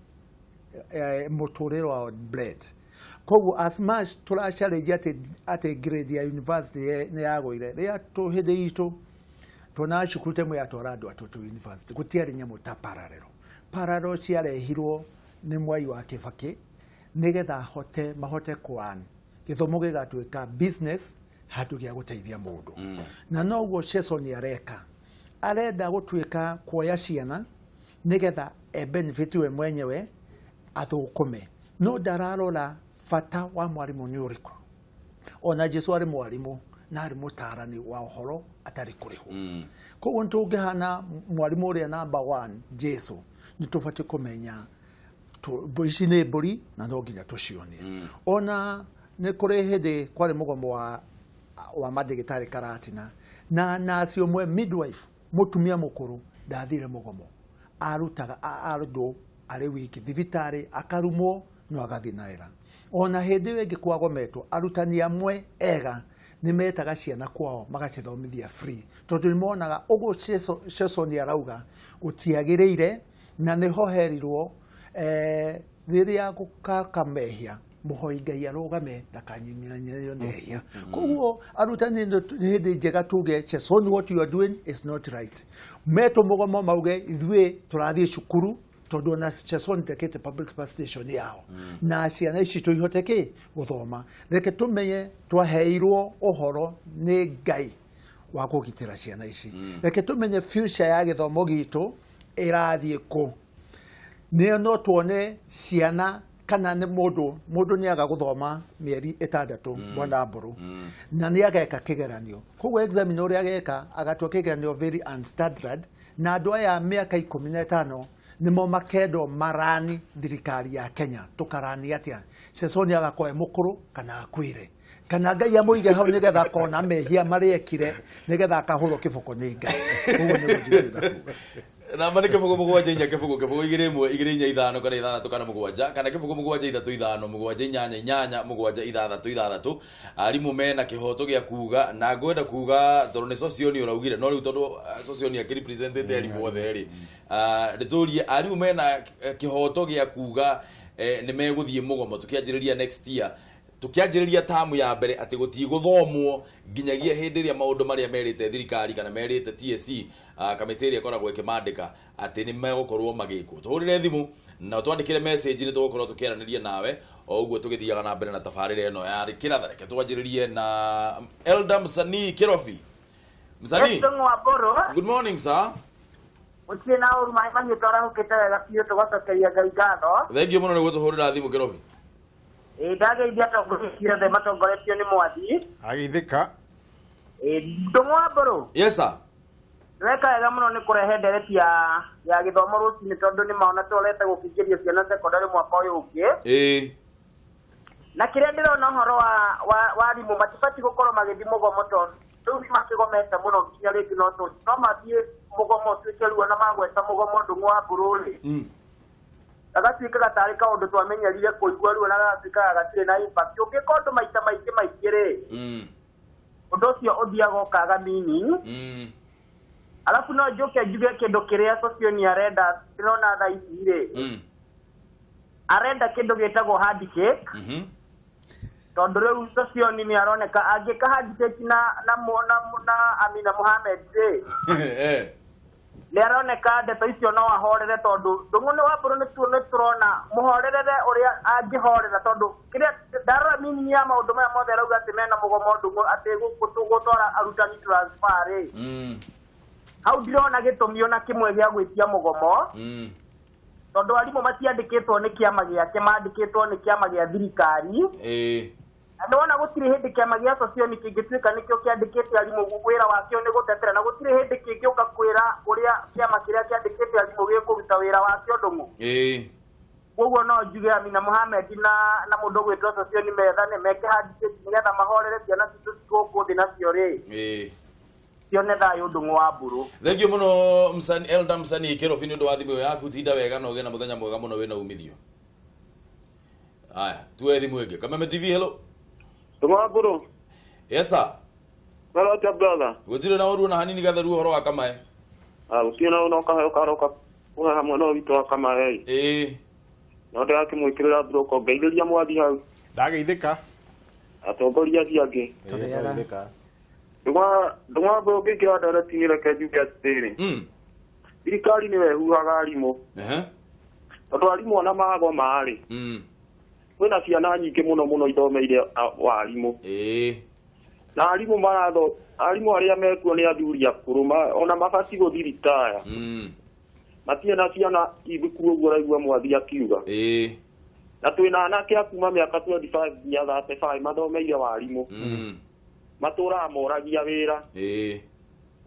mũtũrĩre wa bread. Koguo as much tũracarĩria atĩ grade ya university nĩ yagũire, rĩrĩa hĩndĩ itũ tuonaga cukuru ta ĩmwe yatwara andũ atatũ university, gũtiarĩ nyamũ ta parallel. Parallel ciarehirwo nĩ Mwai wa Kĩbakĩ nĩgetha mahote kũan gĩthomo gĩgatuĩka business handũ gĩa gũteithia mũndũ. Na noguo Chesson areka, arenda gũtuĩka kuoya ciana nĩgetha e benefit we mwenyewe athũkũme, no ndararora bata wa mwarimũ nĩ ũrĩkũ. Ona Jesu arĩ mwarimũ na arĩ mũtaarani wa ũhoro atarĩ kũrĩhwo. Koguo nĩtũngĩhana mwarimũ ũrĩa number 1 Jesu, nĩtũbatiĩ kũmenya ici nĩ mbũri na no nginya tũcionie. Ona nĩ kũrĩ hĩndĩ kwarĩ mũgomo wa mandagĩtarĩ Karatina, na nurse ũmwe midwife mũtumia mũkũrũ ndathire mũgomo, arutaga andũ arĩ wiki thibitarĩ akarumwo no agathiĩ na wĩra. Ona hĩndĩ ĩyo ĩngĩ kwagometwo, arutani amwe ega nĩ metaga ciana kwao magacithomithia free, tondũ nĩ monaga ũguo Chesson arauga gũtiagĩrĩire, na nĩho herirwo rĩrĩa gũkakamehia mũhoi Ngai arũgame ndakanyinyanĩrio nehia. Koguo arutani nĩ hĩndĩ njega tuge Chesson what you are doing is not right. Metwo mũgomo mauge ithuĩ tũrathiĩ cukuru, tondũ ona Chesson ndekĩte public participation yao, na ciana ici tũihote kĩ gũthoma. Reke tũmenye twaheirwo ũhoro nĩ Ngai wa kũgitĩra ciana ici. Reke tũmenye future ya gĩthomo gitũ ĩrathiĩ kũ. Nĩ no tuone ciana kana nĩ mũndũ nĩ aga gũthoma mĩeri 6 bwana Mbũrũ, na nĩ ageka kĩgeranio. Koguo examiner ũrĩa ageka agatua kĩgeranio very unstandard, na andũ aya mĩaka 15 Nĩmo makendwo marani thirikari ya Kenya. Tũkarani atĩa? Sesoni agakorwo e mũkũrũ kana akuire, kana Ngai amũige hau nĩgetha akona mehia marĩa ekire, nĩgetha akahũrwo kĩboko nĩ Ngai. Ũguo nĩguo njiguĩte kuga. Namba nĩ 0 7 4 0 0 2 1 2 4 5 kana 6 kana 7 kana 0 7 3 5 7 8 8 7 6 6. Arimũ mena kĩhoto gĩa kuga na ngwenda kuga tondũ nĩ Socioni ũraugire, no rĩu tondũ Socioni akĩrepresentĩte arimũ othe rĩ, ndĩtũrie arimũ mena kĩhoto gĩa kuga nĩ megũthiĩ mũgomo tũkĩanjĩrĩria next year, tukianjĩrĩria tamu ya mbere atĩ gũtigũthomwo nginyagia hĩndĩ ĩrĩa maũndũ marĩa merĩte thirikari kana merĩte TSC, kamĩtĩ ĩrĩa ĩkoragwo ĩkĩmandĩka atĩ nĩ megũkorwo magĩkwo. Tũhũrĩre thimũ na twandĩkĩre message nĩ tũgũkorwo tũkĩaranĩria nawe o ũguo tũgĩthiaga na mbere na tabarĩra ĩno ya Kĩratha. Reke twanjĩrĩrie na Elder Msanii Kirobi. Msanii, good morning sir. Gũtirĩ na ũru, maĩ mahiũ twarahũkĩte wega biũ, tũgacokeria Ngai ngatho. Thengiũ mũno nĩguo tũhũrĩra thimũ Kirobi. Ndageithia atongoria ciothe matongoretio nĩ mwathi. Agĩthĩka. Ndũng'ũ wa Mbũrũ. Yes sir. Weka wega mũno nĩ kũrehe ndereti ya gĩthomo rũcinĩ, tondũ nĩ maona tũrete gũkingĩria ciana secondary mwaka ũyũ ũngĩ. Na kĩrĩa ndĩrona ũhoro wa arimũ matibatiĩ gũkorwo magĩthiĩ mũgomo, tondũ rĩu nĩ makĩgomete mũno nginya rĩngĩ no mathiĩ mũgomo ũtuĩke ruo na magweta mũgomo Ndũng'ũ wa Mbũrũ rĩ, gagatuĩkaga tarĩ kaũndũ twamenyerire kũigua ruo na gagatuĩkaga gatirĩ na impact. Ũngĩka ũndũ maita maingĩ maingĩ rĩ, ũndũ ũcio ũthiaga ũkaga meaning. Alafu no njoke njuge kĩndũ kĩrĩa Socioni arenda, ndĩrona thaa ici rĩ, arenda kĩndũ gĩtagwo handshake. Tondũ rĩu Socioni nĩ aroneka angĩka handshake na Amina Mohamed rĩ, nĩ aroneka ndeto icio no ahorere, tondũ Ndũng'ũ nĩ wa Mbũrũ nĩ tũrona mũhorerere ũrĩa angĩhorera, tondũ kĩrĩa ndarora meaning ya maũndũ maya mothe arauga atĩ mena mũgomo Ndũng'ũ atĩ gũtwara arutani transfer rĩ, hau ndirona gĩtũmi ona kĩmwe gĩa gwĩtia mũgomo, tondũ arimũ matiandĩkĩtwo nĩ kĩama gĩake, mandĩkĩtwo nĩ kĩama gĩa thirikari. Na nĩwona gũtirĩ hĩndĩ kĩama gĩa Socioni kĩngĩtuĩka nĩkĩo kĩandĩkĩte arimũ wĩra wakĩo nĩ gũtetera, na gũtirĩ hĩndĩ kĩngĩũka kwĩra ũrĩa kĩama kĩrĩa kĩandĩkĩte arimũ gĩkũruta wĩra wakĩo Ndũng'ũ. Koguo no njuge Amina Mohamed na mũndũ ũgwĩtwo Socioni methane meke handshake nĩgetha mahorere ciana citũ gũkũ thĩ nacio rĩ, cione thayũ Ndũng'ũ wa Mbũrũ. Thengiũ mũno Msanii, Elder Msanii Kirobi nĩ ũndũ wa thimũ ĩyo yaku. Tinda wega na ũgĩe na mũthenya mwega mũno wĩna umithio. Aya, tuoe thimũ ĩngĩ. Kameme TV, hello. Ndũng'ũ wa Mbũrũ. Yes sir. Hello atia brother. Gũtirĩ na ũru na hanini gatheru ũhoro wa Kamae. Gũtirĩ na ũru no kahe ũkaroka kũheha mwena ũyũ witũ wa Kamae. No ndĩrakĩmwĩkĩrĩra mburoko, ngeithĩria mwathi hau. Ndageithĩka. Atongoria acio angĩ. Ndũng'ũ wa Mbũrũ ngĩingĩra ndereti-inĩ reke njuge atĩrĩrĩ, thirikari nĩyo ĩhuhaga arimũ, tondũ arimũ ona magoma rĩ, kwĩna ciana nyingĩ mũno mũno ithomeire warimũ. Na arimũ maratho, arimũ arĩa mekuo nĩ athuri akũrũ, ona mabatiĩ gũthiĩ ritaya. Matirĩ na ciana ithukuru ũguo ũraigua mwathi akiuga. Na twĩna anake a kuma mĩaka 25 nginya 35 mathomeire warimũ. Matũraga moragia wĩra.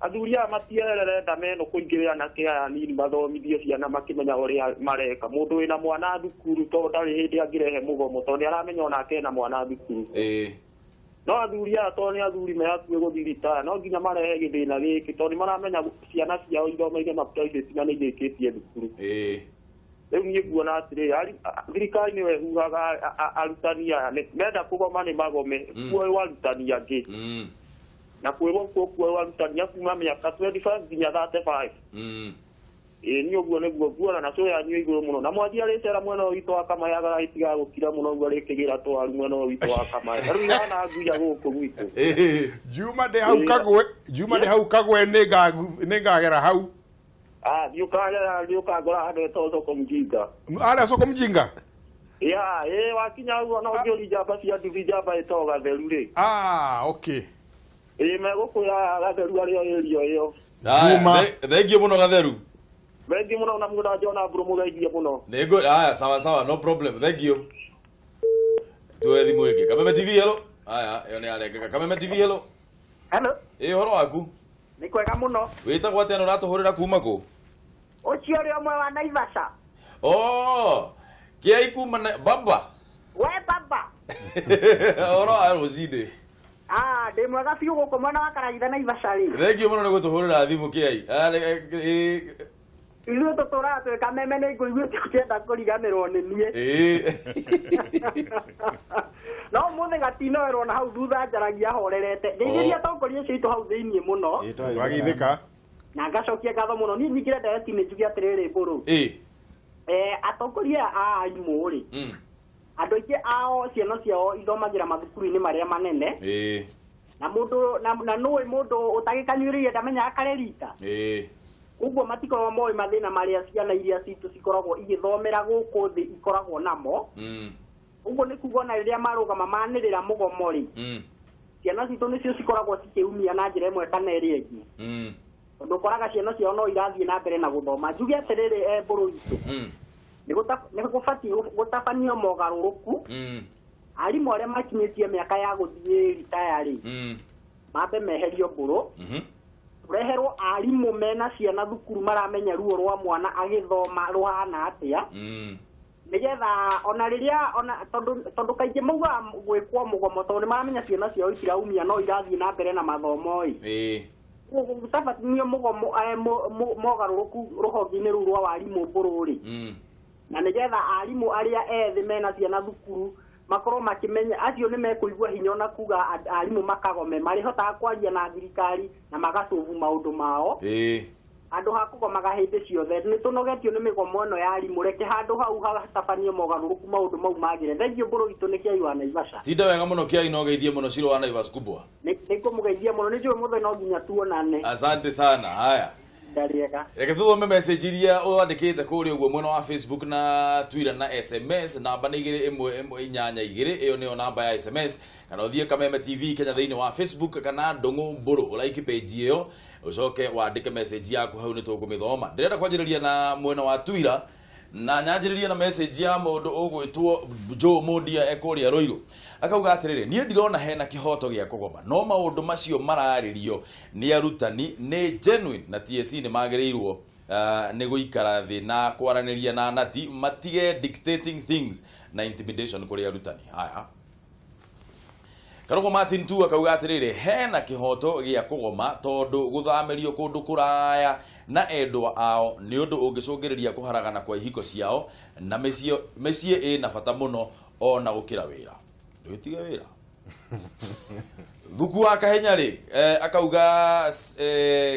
Athuri aya matierere ndameno kũingĩrĩra anake aya anini mathomithie ciana makĩmenya ũrĩa mareka. Mũndũ wĩna mwana thukuru tondũ ndarĩ hĩndĩ angĩrehe mũgomo, tondũ nĩ aramenya onake ena mwana thukuru. No athuri aya tondũ nĩ athuri me hakuhĩ gũthiĩ ritaya, no nginya marehe gĩthĩna gĩkĩ, tondũ nĩ maramenya ciana ciao ithomeire ma private na nĩ irĩkĩtie thukuru. Rĩu niĩ nguona atĩrĩrĩ, thirikari nĩyo ĩhuhaga arutani aya, menda kũgoma nĩ magome, kuoywo arutani angĩ. Na kwĩrwo kuo kuoywo arutani a kuma mĩaka 25 nginya 35. Niĩ ũguo nĩguo nguona, na cũ yanyu igũrũ mũno. Na mwathi arĩcera mwena ũyũ witũ wa Kamae agagĩtigaga gũkira mũno ũguo arĩkĩgĩra twaru mwena ũyũ witũ wa Kamae. Rĩu ihana nguya gũkũ gwitũ. Juma ndĩ hau Kagwe, Juma ndĩ hau Kagwe, nĩngagera hau. Thiĩ ũkagera, thiĩ ũkangora handũ hetagwo Soko Mjinga. Harĩa Soko Mjinga? Ya, wakinya hau ona ũngĩũria njamba cia nduthi, njamba ĩtagwo Gatheru rĩ. Okay. Megũkwĩra Gatheru arĩ o area ĩyo. Thengiũ mũno Gatheru. Thengiũ mũno na mũno John Mbũrũ mũgeithie mũno. Nĩngũ, aya sawa sawa, no problem. Thank you. Tuoe thimũ ĩngĩ. Kameme TV, hello. Aya, ĩyo nĩ yarengeka. Kameme TV, hello. Hello. Ũhoro waku? Nĩ kwega mũno. Wĩtagwo atĩa na ũratũhũrĩra kuma kũ? Ũcio ũrĩa ũmwe wa Naivasha. Oh, Kiai kuma na baba. We baba. Ũhoro wa rũcinĩ. Ah, ndĩ mwega biũ gũkũ mwena wa Karagitha Naivasha rĩ. Thank you mũno nĩ gũtũhũrĩra thimũ Kiai. Ithuĩ tũtũraga twĩ kameme nĩ ngũiguĩte ũkĩenda kũriganĩrwo nĩ niĩ. No mũthĩ gatinoerwo na hau thutha njaragia horerete. Ngeithĩria atongoria acio aitũ hau thĩiniĩ mũno. Twagithĩka. Na ngacokia ngatho mũno. Niĩ nyingĩre ndereti-inĩ njuge atĩrĩrĩ Mbũrũ. Atongoria a arimũ rĩ, andũ aingĩ ao ciana ciao ithomagĩra mathukuru-inĩ marĩa manene. Na mũndũ na nũĩ mũndũ ũtagĩkanyuĩrĩire ndamenyaga karerita. Ũguo matikoragwo moĩ mathĩna marĩa ciana iria citũ cikoragwo igĩthomera gũkũ thĩ ikoragwo namo. Ũguo nĩ kuga ona rĩrĩa marũgama manĩrĩra mũgomo rĩ, ciana citũ nĩcio cikoragwo cikĩumia na njĩra ĩmwe kana ĩrĩa ĩngĩ. Tondũ ũkoraga ciana ciao no irathiĩ na mbere na gũthoma. Njuge atĩrĩrĩ Mbũrũ witũ, nĩ gũbatiĩ gũtabanio mogarũrũku. Arimũ arĩa makinyĩtie mĩaka ya gũthiĩ ritaya rĩ, mambe meherio Mbũrũ. Reherwo arimũ mena ciana thukuru maramenya ruo rwa mwana agĩthoma rũhana atĩa, nĩgetha ona rĩrĩa ona tondũ kaingĩ maugaga gwĩkwo mũgomo tondũ nĩmaramenya ciana ciao itiraumia no irathiĩ na mbere na mathomo ĩ. Gũtabanio mũgomo mogarũrũku rũhonge-inĩ rũu rwa warimũ Mbũrũ rĩ, na nĩgetha arimũ arĩa ethĩ mena ciana thukuru makorwo makĩmenya acio nĩ mekũigua hinya ona kuga arimũ makagome marĩhotaga kwaria na thirikari na magacovu maũndũ mao. Andũ ha kũgomaga hĩndĩ ciothe nĩ tũnogetio nĩ mĩgomo ĩno ya arimũ, reke handũ hau hatabanio mogarũrũku maũndũ mau magĩre. Thengiũ Mbũrũ witũ nĩ Kiai wa Naivasha. Tinda wega mũno Kiai, no geithie mũno Ciro wa Naivas kubwa. Nĩ ngũmũgeithia mũno, nĩ njũĩ mũthenya no nginya tuonane. Asante sana. Haya. Reke tuthome message iria wandĩkĩte kũrĩa ũguo mwena wa Facebook na Twitter na SMS. Namba nĩ 21882, ĩyo nĩyo namba ya SMS. Kana ũthiĩ Kameme TV Kenya thĩinĩ wa Facebook kana Ndung'u Mbũrũ, like page ĩyo ũcoke wandĩke message yaku hau nĩ tũkũmĩthoma. Ndĩrenda kwanjĩrĩria na mwena wa Twitter na nyanjĩrĩria na message ya mũndũ ũgwĩtwo Joe Mondia ekũrĩa Ruiru. Akauga atĩrĩrĩ, niĩ ndirona hena kĩhoto gĩa kũgoma, no maũndũ macio mararĩrio nĩ arutani nĩ genuine na TSC nĩ magĩrĩirwo nĩ gũikara thĩ na kwaranĩria na nati matige dictating things na intimidation kũrĩ arutani. Haya. Karugo Martin tu akauga atĩrĩrĩ, hena kĩhoto gĩa kũgoma tondũ gũthamĩrio kũndũ kũraya na endwa ao nĩ ũndũ ũngĩcũngĩrĩria kũharagana kwa ihiko ciao na mĩciĩ ĩna bata mũno ona gũkĩra wĩra. Ndũgĩtige wĩra. Thuku wa Kahenya rĩ, akauga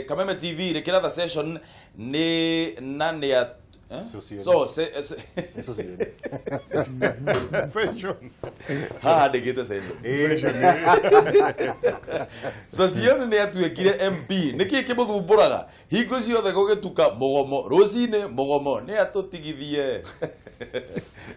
Kameme TV rĩ kĩratha session nĩ na nĩ so session haha ndĩkĩte session. Sossion nĩ atuĩkire MP. Nĩkĩ kĩmũthumbũraga hingo ciothe gũgĩtuka mũgomo rũcinĩ mũgomo nĩ atũtigithie.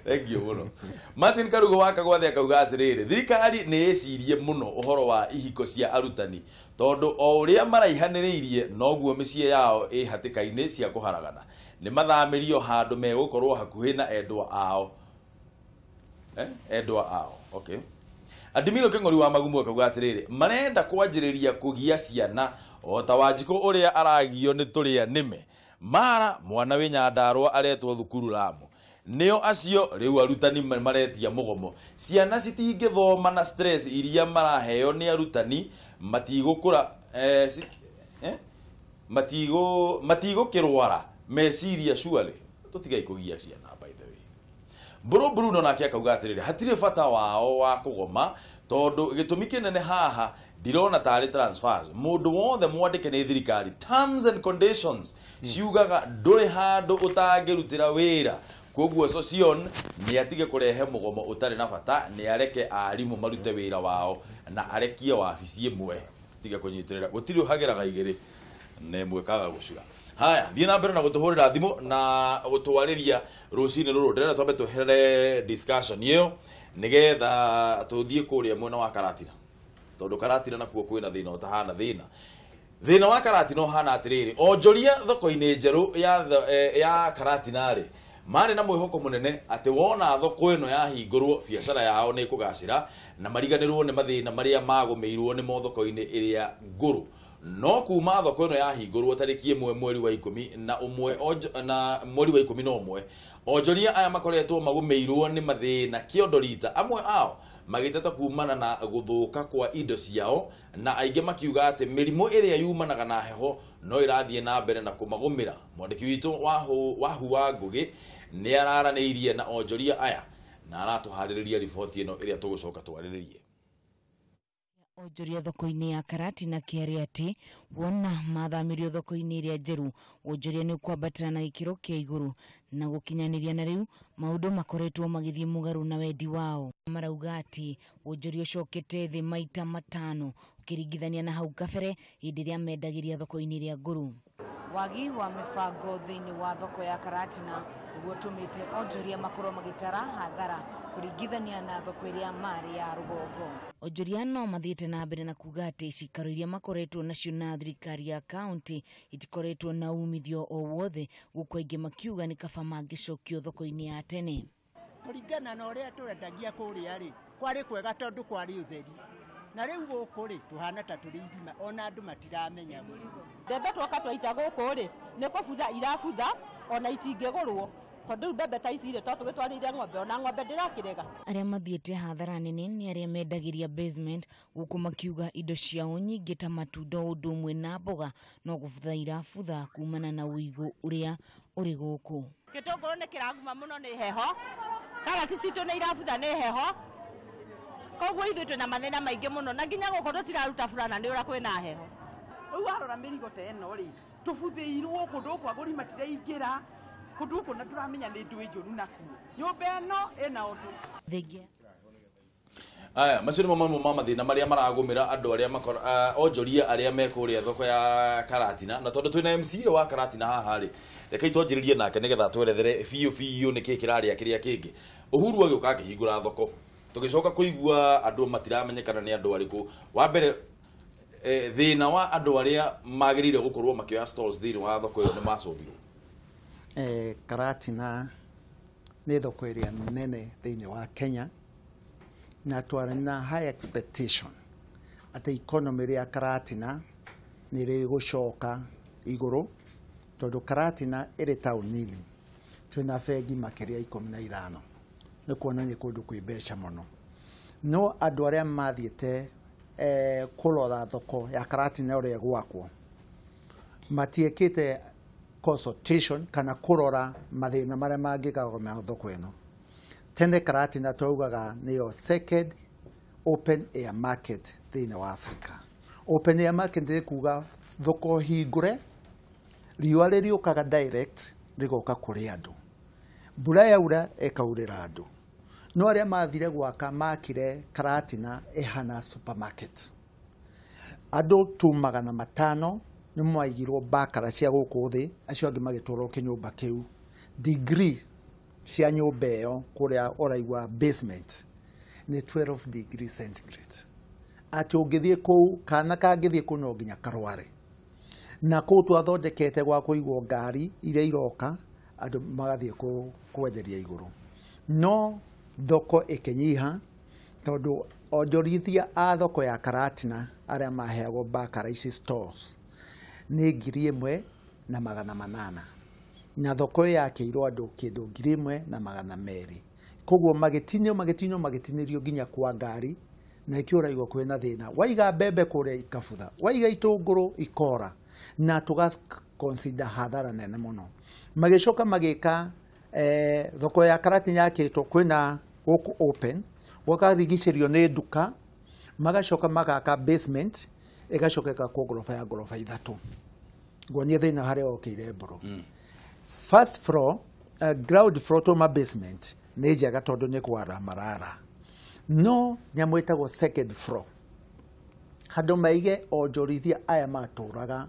Thank you mũno. Martin Karugo wa Kagwathe akauga atĩrĩrĩ, thirikari nĩ ĩcirie mũno ũhoro wa ihiko cia arutani tondũ o ũrĩa maraihanĩrĩirie noguo mĩciĩ yao ĩ hatĩka-inĩ cia kũharagana. Nĩ mathamĩrio handũ megũkorwo hakuhĩ na endwa ao. Endwa ao. Okay. Adimiro Kĩng'ori wa Magumu akauga atĩrĩrĩ, marenda kwanjĩrĩria kũgia ciana o ta Wanjikũ ũrĩa aragio nĩ tũrĩa nĩme. Mara mwana wĩ Nyandarũa aretwo thukuru Lamu. Nĩo acio rĩu arutani maretia mũgomo. Ciana citingĩthoma na stress iria maraheo nĩ arutani matigũkũra matigũkĩrwara meciria surely. Tũtigai kũgia ciana by the way. Mbũrũ Bruno nake akauga atĩrĩrĩ, hatirĩ bata wao wa kũgoma tondũ gĩtũmi kĩnene haha ndirona tarĩ transfers. Mũndũ wothe mwandĩke nĩ thirikari, terms and conditions ciugaga ndũrĩ handũ ũtangĩrutĩra wĩra. Koguo Sossion nĩ atige kũrehe mũgomo ũtarĩ na bata, nĩ areke arimũ marute wĩra wao na arekie wabici ĩmwe. Tiga kũnyitĩrĩra, gũtirĩ ũhagĩraga igĩrĩ na ĩmwe kaga gũcura. Haya, thiĩ na mbere na gũtũhũrĩra thimũ na gũtwarĩria rũcinĩ rũrũ. Ndĩrenda twambe tweherere discussion ĩyo nĩgetha tũthiĩ kũrĩa mwena wa Karatina, tondũ Karatina nakuo kwĩna thĩna ũtahana thĩna. Thĩna wa Karatina ũhana atĩrĩrĩ, onjoria thoko-inĩ njerũ ya Karatina rĩ, marĩ na mwĩhoko mũnene atĩ wona thoko ĩno yahingũrwo biacara yao nĩ ĩkũgacĩra na mariganĩrwo nĩ mathĩna marĩa magũmĩirwo nĩ mo thoko-inĩ ĩrĩa ngũrũ. No kuma thoko ĩno yahingũrwo tarĩki 1 mweri wa 11 na mweri wa 11 onjoria aya makoretwo magũmĩirwo nĩ mathĩna kĩondo rita, amwe ao magĩteta kumana na gũthũka kwa indo ciao na aingĩ makiuga atĩ mĩrimũ ĩrĩa yumanaga na heho no ĩrathiĩ na mbere na kũmagũmĩra. Mwandĩki witũ Wahu wa Ngũgĩ nĩ araranĩirie na onjoria aya na aratũharĩrĩria riboti ĩno ĩrĩa tũgũcoka twarĩrĩrie. Onjoria thoko-inĩ ya Karatina kĩarĩ atĩ wona mathamirio thoko-inĩ ĩrĩa njerũ wonjoria nĩ ũkwambatĩra na gĩkĩro kĩa igũrũ na gũkinyanĩria na rĩu maũndũ makoretwo magĩthiĩ mũgarũ na wendi wao. Marauga atĩ wonjoria ũcokete thĩ maita 5 ũkĩringithania na hau kabere hĩndĩ ĩrĩa mendagĩria thoko-inĩ ĩrĩa ngũrũ. Wagi wa mĩbango thĩinĩ wa thoko ya Karatina nĩguo ũtũmĩte onjoria makorwo magĩtara hathara kũringithania na thoko ĩrĩa marĩ ya rũgongo. Onjoria no mathiĩte na mbere na kuga atĩ cikaro iria makoretwo nacio na thirikari ya kaunti itikoretwo na umithio o wothe, gũkũ aingĩ makiuga nĩ kaba mangĩcokio thoko-inĩ ya tene. Kũringana na ũrĩa tũrendagia kũrĩa rĩ, kwarĩ kwega tondũ kwarĩ ũtheri, na rĩu gũkũ rĩ tũhana ta tũrĩ irima ona andũ matiramenya. Mbembe twoka twaita gũkũ rĩ nĩ kũbutha irabutha ona itingĩgũrwo tondũ mbembe ta ici rĩ to tũgĩtwarĩire ng'ombe ona ng'ombe ndĩrakĩrega. Arĩa mathiĩte hathara nene nĩ arĩa mendagĩria basement, gũkũ makiuga indo ciao nyingĩ ta matunda ũndũ ũmwe na mboga no gũbutha irabutha kumana na ũigũ ũrĩa ũrĩ gũkũ. Gĩtũngũrũ nĩ kĩraguma mũno nĩ heho, karati citũ nĩ irabutha nĩ heho, koguo ithuĩ twĩna mathĩna maingĩ mũno na nginya gũkũ tũtiraruta burana nĩ ũrĩa kwĩna heho. Rĩu warora mĩrigo ta ĩno rĩ tũbuthĩirwo kũndũ gũkũ agũri matiraingĩra kũndũ gũkũ na tũramenya nĩ ndwĩ njũru nakuo. Nyũmba ĩno ĩna ũndũ. Aya macio nĩmo mamwe ma mathĩna marĩa maragũmĩra andũ arĩa onjoria arĩa me kũrĩa thoko ya Karatina, na tondũ twĩna MCA wa Karatina haha rĩ, rekei twanjĩrĩrie nake nĩgetha twerethere biũ biũ nĩkĩĩ kĩrarĩa kĩrĩa kĩngĩ. Uhuru agĩũka akĩhingũra thoko, tũgĩcoka kũigua andũ matiramenyekana nĩ andũ arĩkũ. Wa mbere thĩna wa andũ arĩa magĩrĩire gũkorwo makĩoya stalls thĩinĩ wa thoko ĩyo nĩ macovirwo. Karatina nĩ thoko ĩrĩa nene thĩinĩ wa Kenya na twarĩ na high expectation atĩ economy ya Karatina nĩ ĩrĩgũcoka igũrũ tondũ Karatina ĩrĩ taũni-inĩ twĩna bengi makĩria 15 nĩ kuonania kũndũ kwĩ mbeca mũno. No andũ arĩa mathiĩte kũrora thoko ya Karatina ũrĩa ĩgwakwo matiĩkĩte consultation kana kũrora mathĩna marĩa mangĩgagũmĩra thoko ĩno. Tene Karatina twaugaga nĩyo second open air market thĩinĩ wa Africa. Open air market nĩ kuga thoko hingũre, riũa rĩriũkaga direct rĩgoka kũrĩ andũ, mbura yaura ĩkaurĩra andũ. No arĩa mathire gwaka makire Karatina ĩhana supermarket. Andũ tu 500 nĩ mwaigirwo bakara cia gũkũ thĩ, acio angĩ magĩtwarwo kĩnyũmba kĩu. Degree cia nyũmba ĩyo kũrĩa ũraigua basement nĩ 12 degree centigrade. Atĩ ũngĩthiĩ kũu kana kangĩthiĩ kũu no nginya karware. Na kũu twathondekete gwa kũigwo ngari iria iroka andũ magathiĩ kwenderia igũrũ. No thoko ĩkĩnyiha tondũ onjorithia a thoko ya Karatina arĩa maheagwo bakara ici stores nĩ 1800 na thoko ĩyo yakĩirwo andũ kĩndũ 1200. Koguo magĩtinio magĩtinio magĩtinĩrio nginya kwa ngari na ikĩo ũraigua kwĩna thĩna. Waiga mbembe kũrĩa ikabutha, waiga itũngũrũ ikora, na tũga consider hathara nene mũno. Magĩcoka magĩka thoko ya Karatina yakĩtwo kwĩna gũkũ open, gũkarigicĩrio nĩ nduka, magacoka magaka basement ĩgacoka ĩgakwo ngoroba ya ngoroba 3. Nguonie thĩna harĩa okĩire mbũrũ. First floor, ground floor to ma basement nĩ njega tondũ nĩ kwara marara. No nyamũ ĩtagwo second floor, handũ maige onjorithia aya matũraga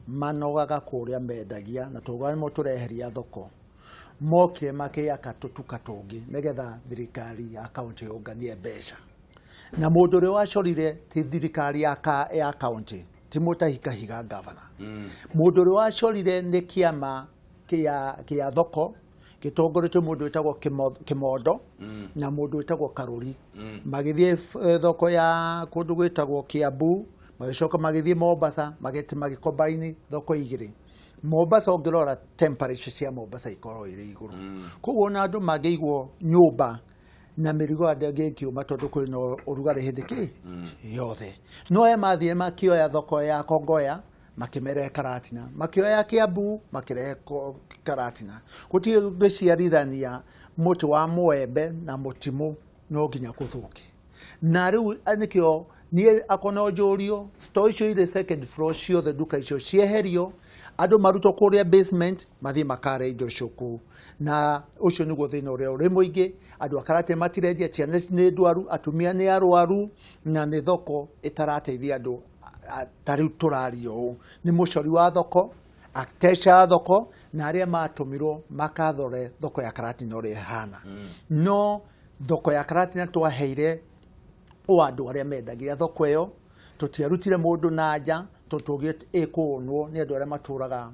manogaga kũrĩa mendagia na tũgaga nĩmo tũreheria thoko, mokire makĩaka tũtuka tũngĩ nĩgetha thirikari ya kaunti yũnganie mbeca. Na mũndũ ũrĩa wacorire ti thirikari ya kaunti, ti Mutahi Kahiga gavana. Mũndũ ũrĩa wacorire nĩ kĩama kĩa thoko gĩtongoretio mũndũ wĩtagwo Kimondo na mũndũ wĩtagwo Karuri. Magĩthiĩ thoko ya kũndũ gwĩtagwo Kiambu, Magĩcoka magĩthiĩ Mombasa, magĩkombaini thoko igĩrĩ. Mombasa ũngĩrora temperature cia Mombasa ikoragwo irĩ igũrũ. Koguo ona andũ mangĩigwo nyũmba na mĩrigo ndĩngĩkiuma tondũ kwĩna ũrugarĩ hĩndĩ kĩ yothe. No aya mathiĩ makĩoya thoko ya Kongoya makĩmerehe Karatina, makĩoya Kiambu makĩrehe Karatina. Gũtirĩ gũciarithania mũtĩ wa mũembe na mũtimũ no nginya kũthũke. Na rĩu nĩkĩo niĩ akorwo no njũrio store icio irĩ second floor ciothe nduka icio cieherio, andũ marutwo kũrĩa basement mathiĩ makare indo icio kũu. Na ũcio nĩguo thĩna ũrĩa ũrĩ mũingĩ. Andũ a Karatina matirendia, ciana nĩ ndwaru, atumia nĩ arwaru, na nĩ thoko ĩtarateithia andũ. Ta rĩu tũraria ũũ nĩ mũcori wa thoko, ateca a thoko, na arĩa matũmirwo makathore thoko ya Karatina ũrĩa ĩhana. No thoko ya Karatina twaheire o andũ arĩa mendagia thoko ĩyo, tũtiarutire mũndũ na nja tondũ ĩkũũnwo nĩ andũ arĩa matũraga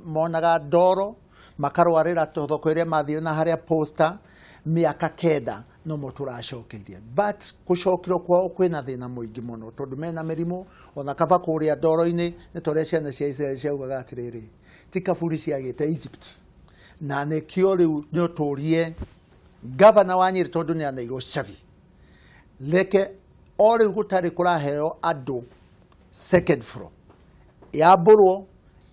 monaga ndoro makarwarĩra thoko ĩrĩa mathire na harĩa posta mĩaka 9 no mo tũracokeirie. But gũcokio kwao kwĩna thĩna mũingĩ mũno tondũ mena mĩrimũ. Ona kaba kũrĩa ndoro-inĩ nĩ ta ũrĩa ciana cia Israel ciaugaga atĩrĩrĩ, ti kaburi ciagĩte Egypt. Na nĩkĩo rĩu nĩ ũtũrie gavana wa Nyĩrĩ tondũ nĩ aneirwo cabi, reke o rĩu gũtarĩ kũraheo andũ second floor yambũrwo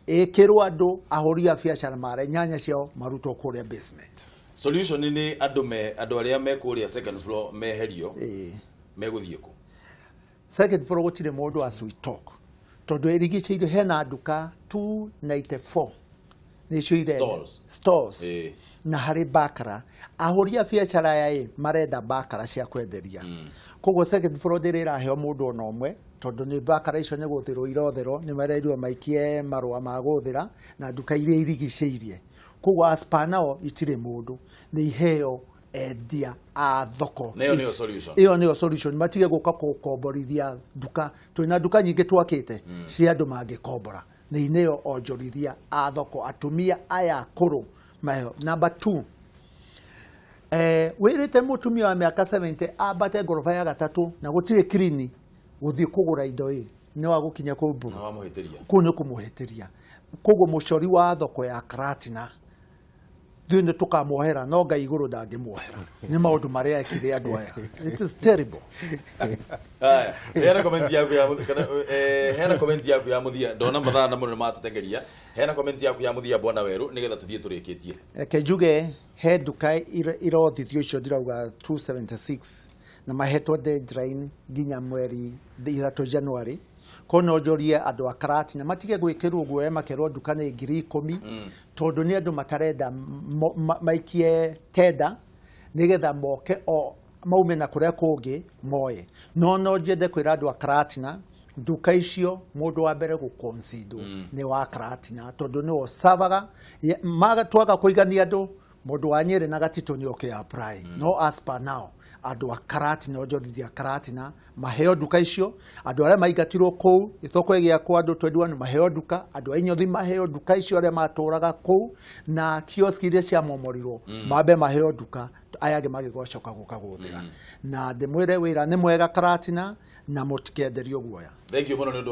ĩkĩrwo andũ ahũri a biacara mare nyanya ciao marutwo kũrĩa basement. Solution nĩ andũ andũ arĩa me kũrĩa second floor meherio, megũthiĩ kũ? Second floor gũtirĩ mũndũ as we talk tondũ ĩrigicĩirio hena nduka 294 nĩcio irenda stores na harĩ bakara ahũri a biacara ya marenda bakara cia kwenderia. Koguo second floor ndĩrĩ ĩraheo mũndũ ona ũmwe tondũ nĩ bakara icio nĩ gũthĩrwo irothĩrwo, nĩ marerirwo maikie marũa ma gũthĩra na nduka iria irigicĩirie. Koguo aspa nao itirĩ mũndũ, nĩ iheo endia a thoko. Ĩyo nĩyo solution. Ĩyo nĩyo solution. Matige gũka gũkomborithia nduka. Twĩna nduka nyingĩ twakĩte cia andũ mangĩkombora. Nĩ nĩyo onjorithia a thoko, atumia aya akũrũ maheo. Number 2, wĩrĩte mũtumia wa mĩaka 70 ambate ngoroba ya 3 na gũtirĩ kirini gũthiĩ kũgũra indo ĩ nĩ wa gũkinya kũu mburu kũu nĩ kũmũhĩtĩria. Koguo mũcori wa thoko ya Karatina ithuĩ nĩ tũkamuohera no Ngai igũrũ ndangĩmuohera nĩ maũndũ marĩa ekire andũ aya. It is terrible. Haya, heana comment yaku ya heana comment yaku ya muthia. Ndona mathaa na mũno matũtengeria. Heana comment yaku ya muthia bwana Weru nigetha tuthiĩ tũrĩkĩtie. Reke njuge he nduka irothithio icio ndirauga 276 na mahetwo deadline nginya mweri 3 January. Kono njorie andũ a Karatina matige gwĩkĩrwo guoya makerwo nduka nĩ 10,000 tondũ nĩ andũ matarenda maikie tenda nĩgetha moke o maume na kũrĩa kũngĩ moe. No no njende kwĩra andũ a Karatina nduka icio mũndũ wa mbere gũconsider nĩ wa Karatina tondũ nĩwe ũcavaga twaga kũigania andũ mũndũ wa Nyĩrĩ na Gatitũ nĩ oke apply. No as per now andũ a Karatina onjorithia Karatina maheo nduka icio. Andũ arĩa maingatirwo kũu thoko ĩgĩakwo andũ 21 maheo nduka, andũ a Inyothi maheo nduka icio arĩa matũraga kũu na kioski iria ciamomorirwo mambe maheo nduka, aya angĩ magĩgocoka gũka gũthĩra. Na ndĩmwĩre wĩra nĩ mwega Karatina na mũtikenderio guoya. Thank you mũno nĩ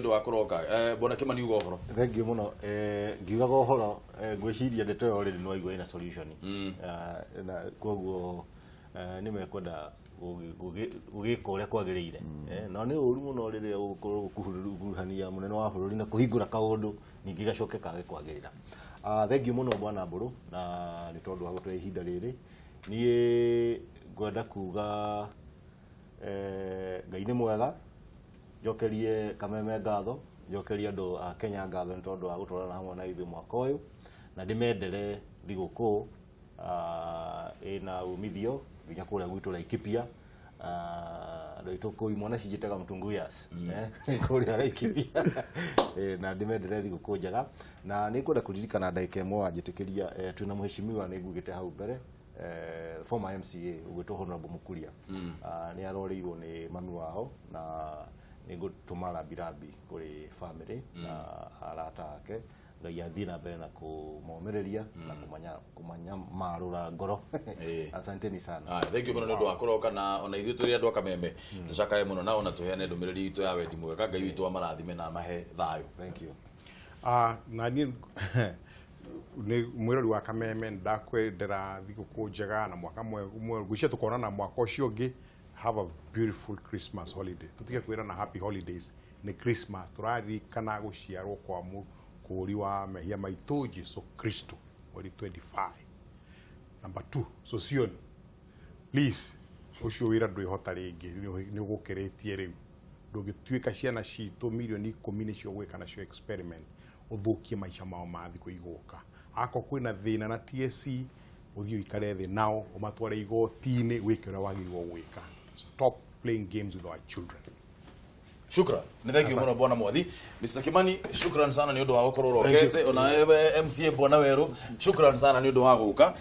ũndũ wa kũroka. Bwana Kimani uga ũhoro. Thank you mũno. Ngiugaga ũhoro ngwĩciria ndeto ĩyo already nĩwaigua ĩna solution. Na koguo nĩ mekwenda gũgĩka ũrĩa kwagĩrĩire. Na nĩ ũru mũno rĩrĩa ũgũkorwo gũkuruhania mũnene wa bũrũri na kũhingũra kaũndũ ningĩ gacoke kage kwagĩrĩra. Thank you mũno bwana Mbũrũ na nĩ tondũ wa gũtũhe ihinda rĩrĩ. Niĩ ngwenda kuga Ngai nĩ mwega, njokerie Kameme ngatho, njokerie andũ a Kenya ngatho nĩ tondũ wa gũtwarana hamwe na ithuĩ mwaka ũyũ, na ndĩmendere thigũkũ ĩna umithio nginya kũrĩa gwitũ Laikipia. Andũ aitũ kũu imwana cinjĩtaga Mtunguyas kũrĩa Laikipia. Na ndĩmendere thigũkũ njega. Na nĩ ngwenda kũririkana ndagĩka ĩmwe wanjĩtĩkĩria, twĩna mheshimiwa nĩ ngugĩte hau mbere, former MCA ũgwĩtwo Honorable Mukuria. Nĩ arorĩirwo nĩ mami wao na nĩ ngũtũma rambirambi kũrĩ family na arata ake Ngai athiĩ na mbere na kũmomĩrĩria na kũmanyamarũra ngoro. Asanteni sana. Ah, thank you mũno nĩ ũndũ wa kũroka, na ona ithuĩ tũrĩ andũ a Kameme tũcakae mũno, na ona tũheane ndũmĩrĩri itũ ya wendi mwega. Ngai witũ amarathime na amahe thayũ. Thank you. Ah, na niĩ nĩ mwĩrori wa Kameme, ndakwendera thigũkũ njega na mwaka mwerũ. Ngwĩciria tũkonana mwaka ũcio ũngĩ. Have a beautiful Christmas holiday. Tũtige kwĩrana happy holidays, nĩ Christmas tũraririkana gũciarwo kwa mũkũũri wa mehia maitũ, Jesu Kristo, mweri 25. Number 2, Sossion, please, ũcio wĩra ndwĩhota rĩngĩ, nĩ ũgũkĩrĩtie rĩu. Ndũngĩtuĩka ciana citũ milioni 10 nĩcio gwĩka nacio experiment, ũthũkie maica mao ma thikũ igũka. Akorwo kwĩna thĩna na TSC, ũthiĩ ũikare thĩ nao, ũmatware igoti-inĩ, wĩke ũrĩa wagĩrĩirwo gwĩka. Stop playing games with our children. Shukran. Nĩ thank you mũno bwana Mwathi. Mr. Kimani, shukran sana nĩ ũndũ wa gũkorwo ũrokete. Ona wewe MCA bwana Weru, shukran sana nĩ ũndũ wa gũka.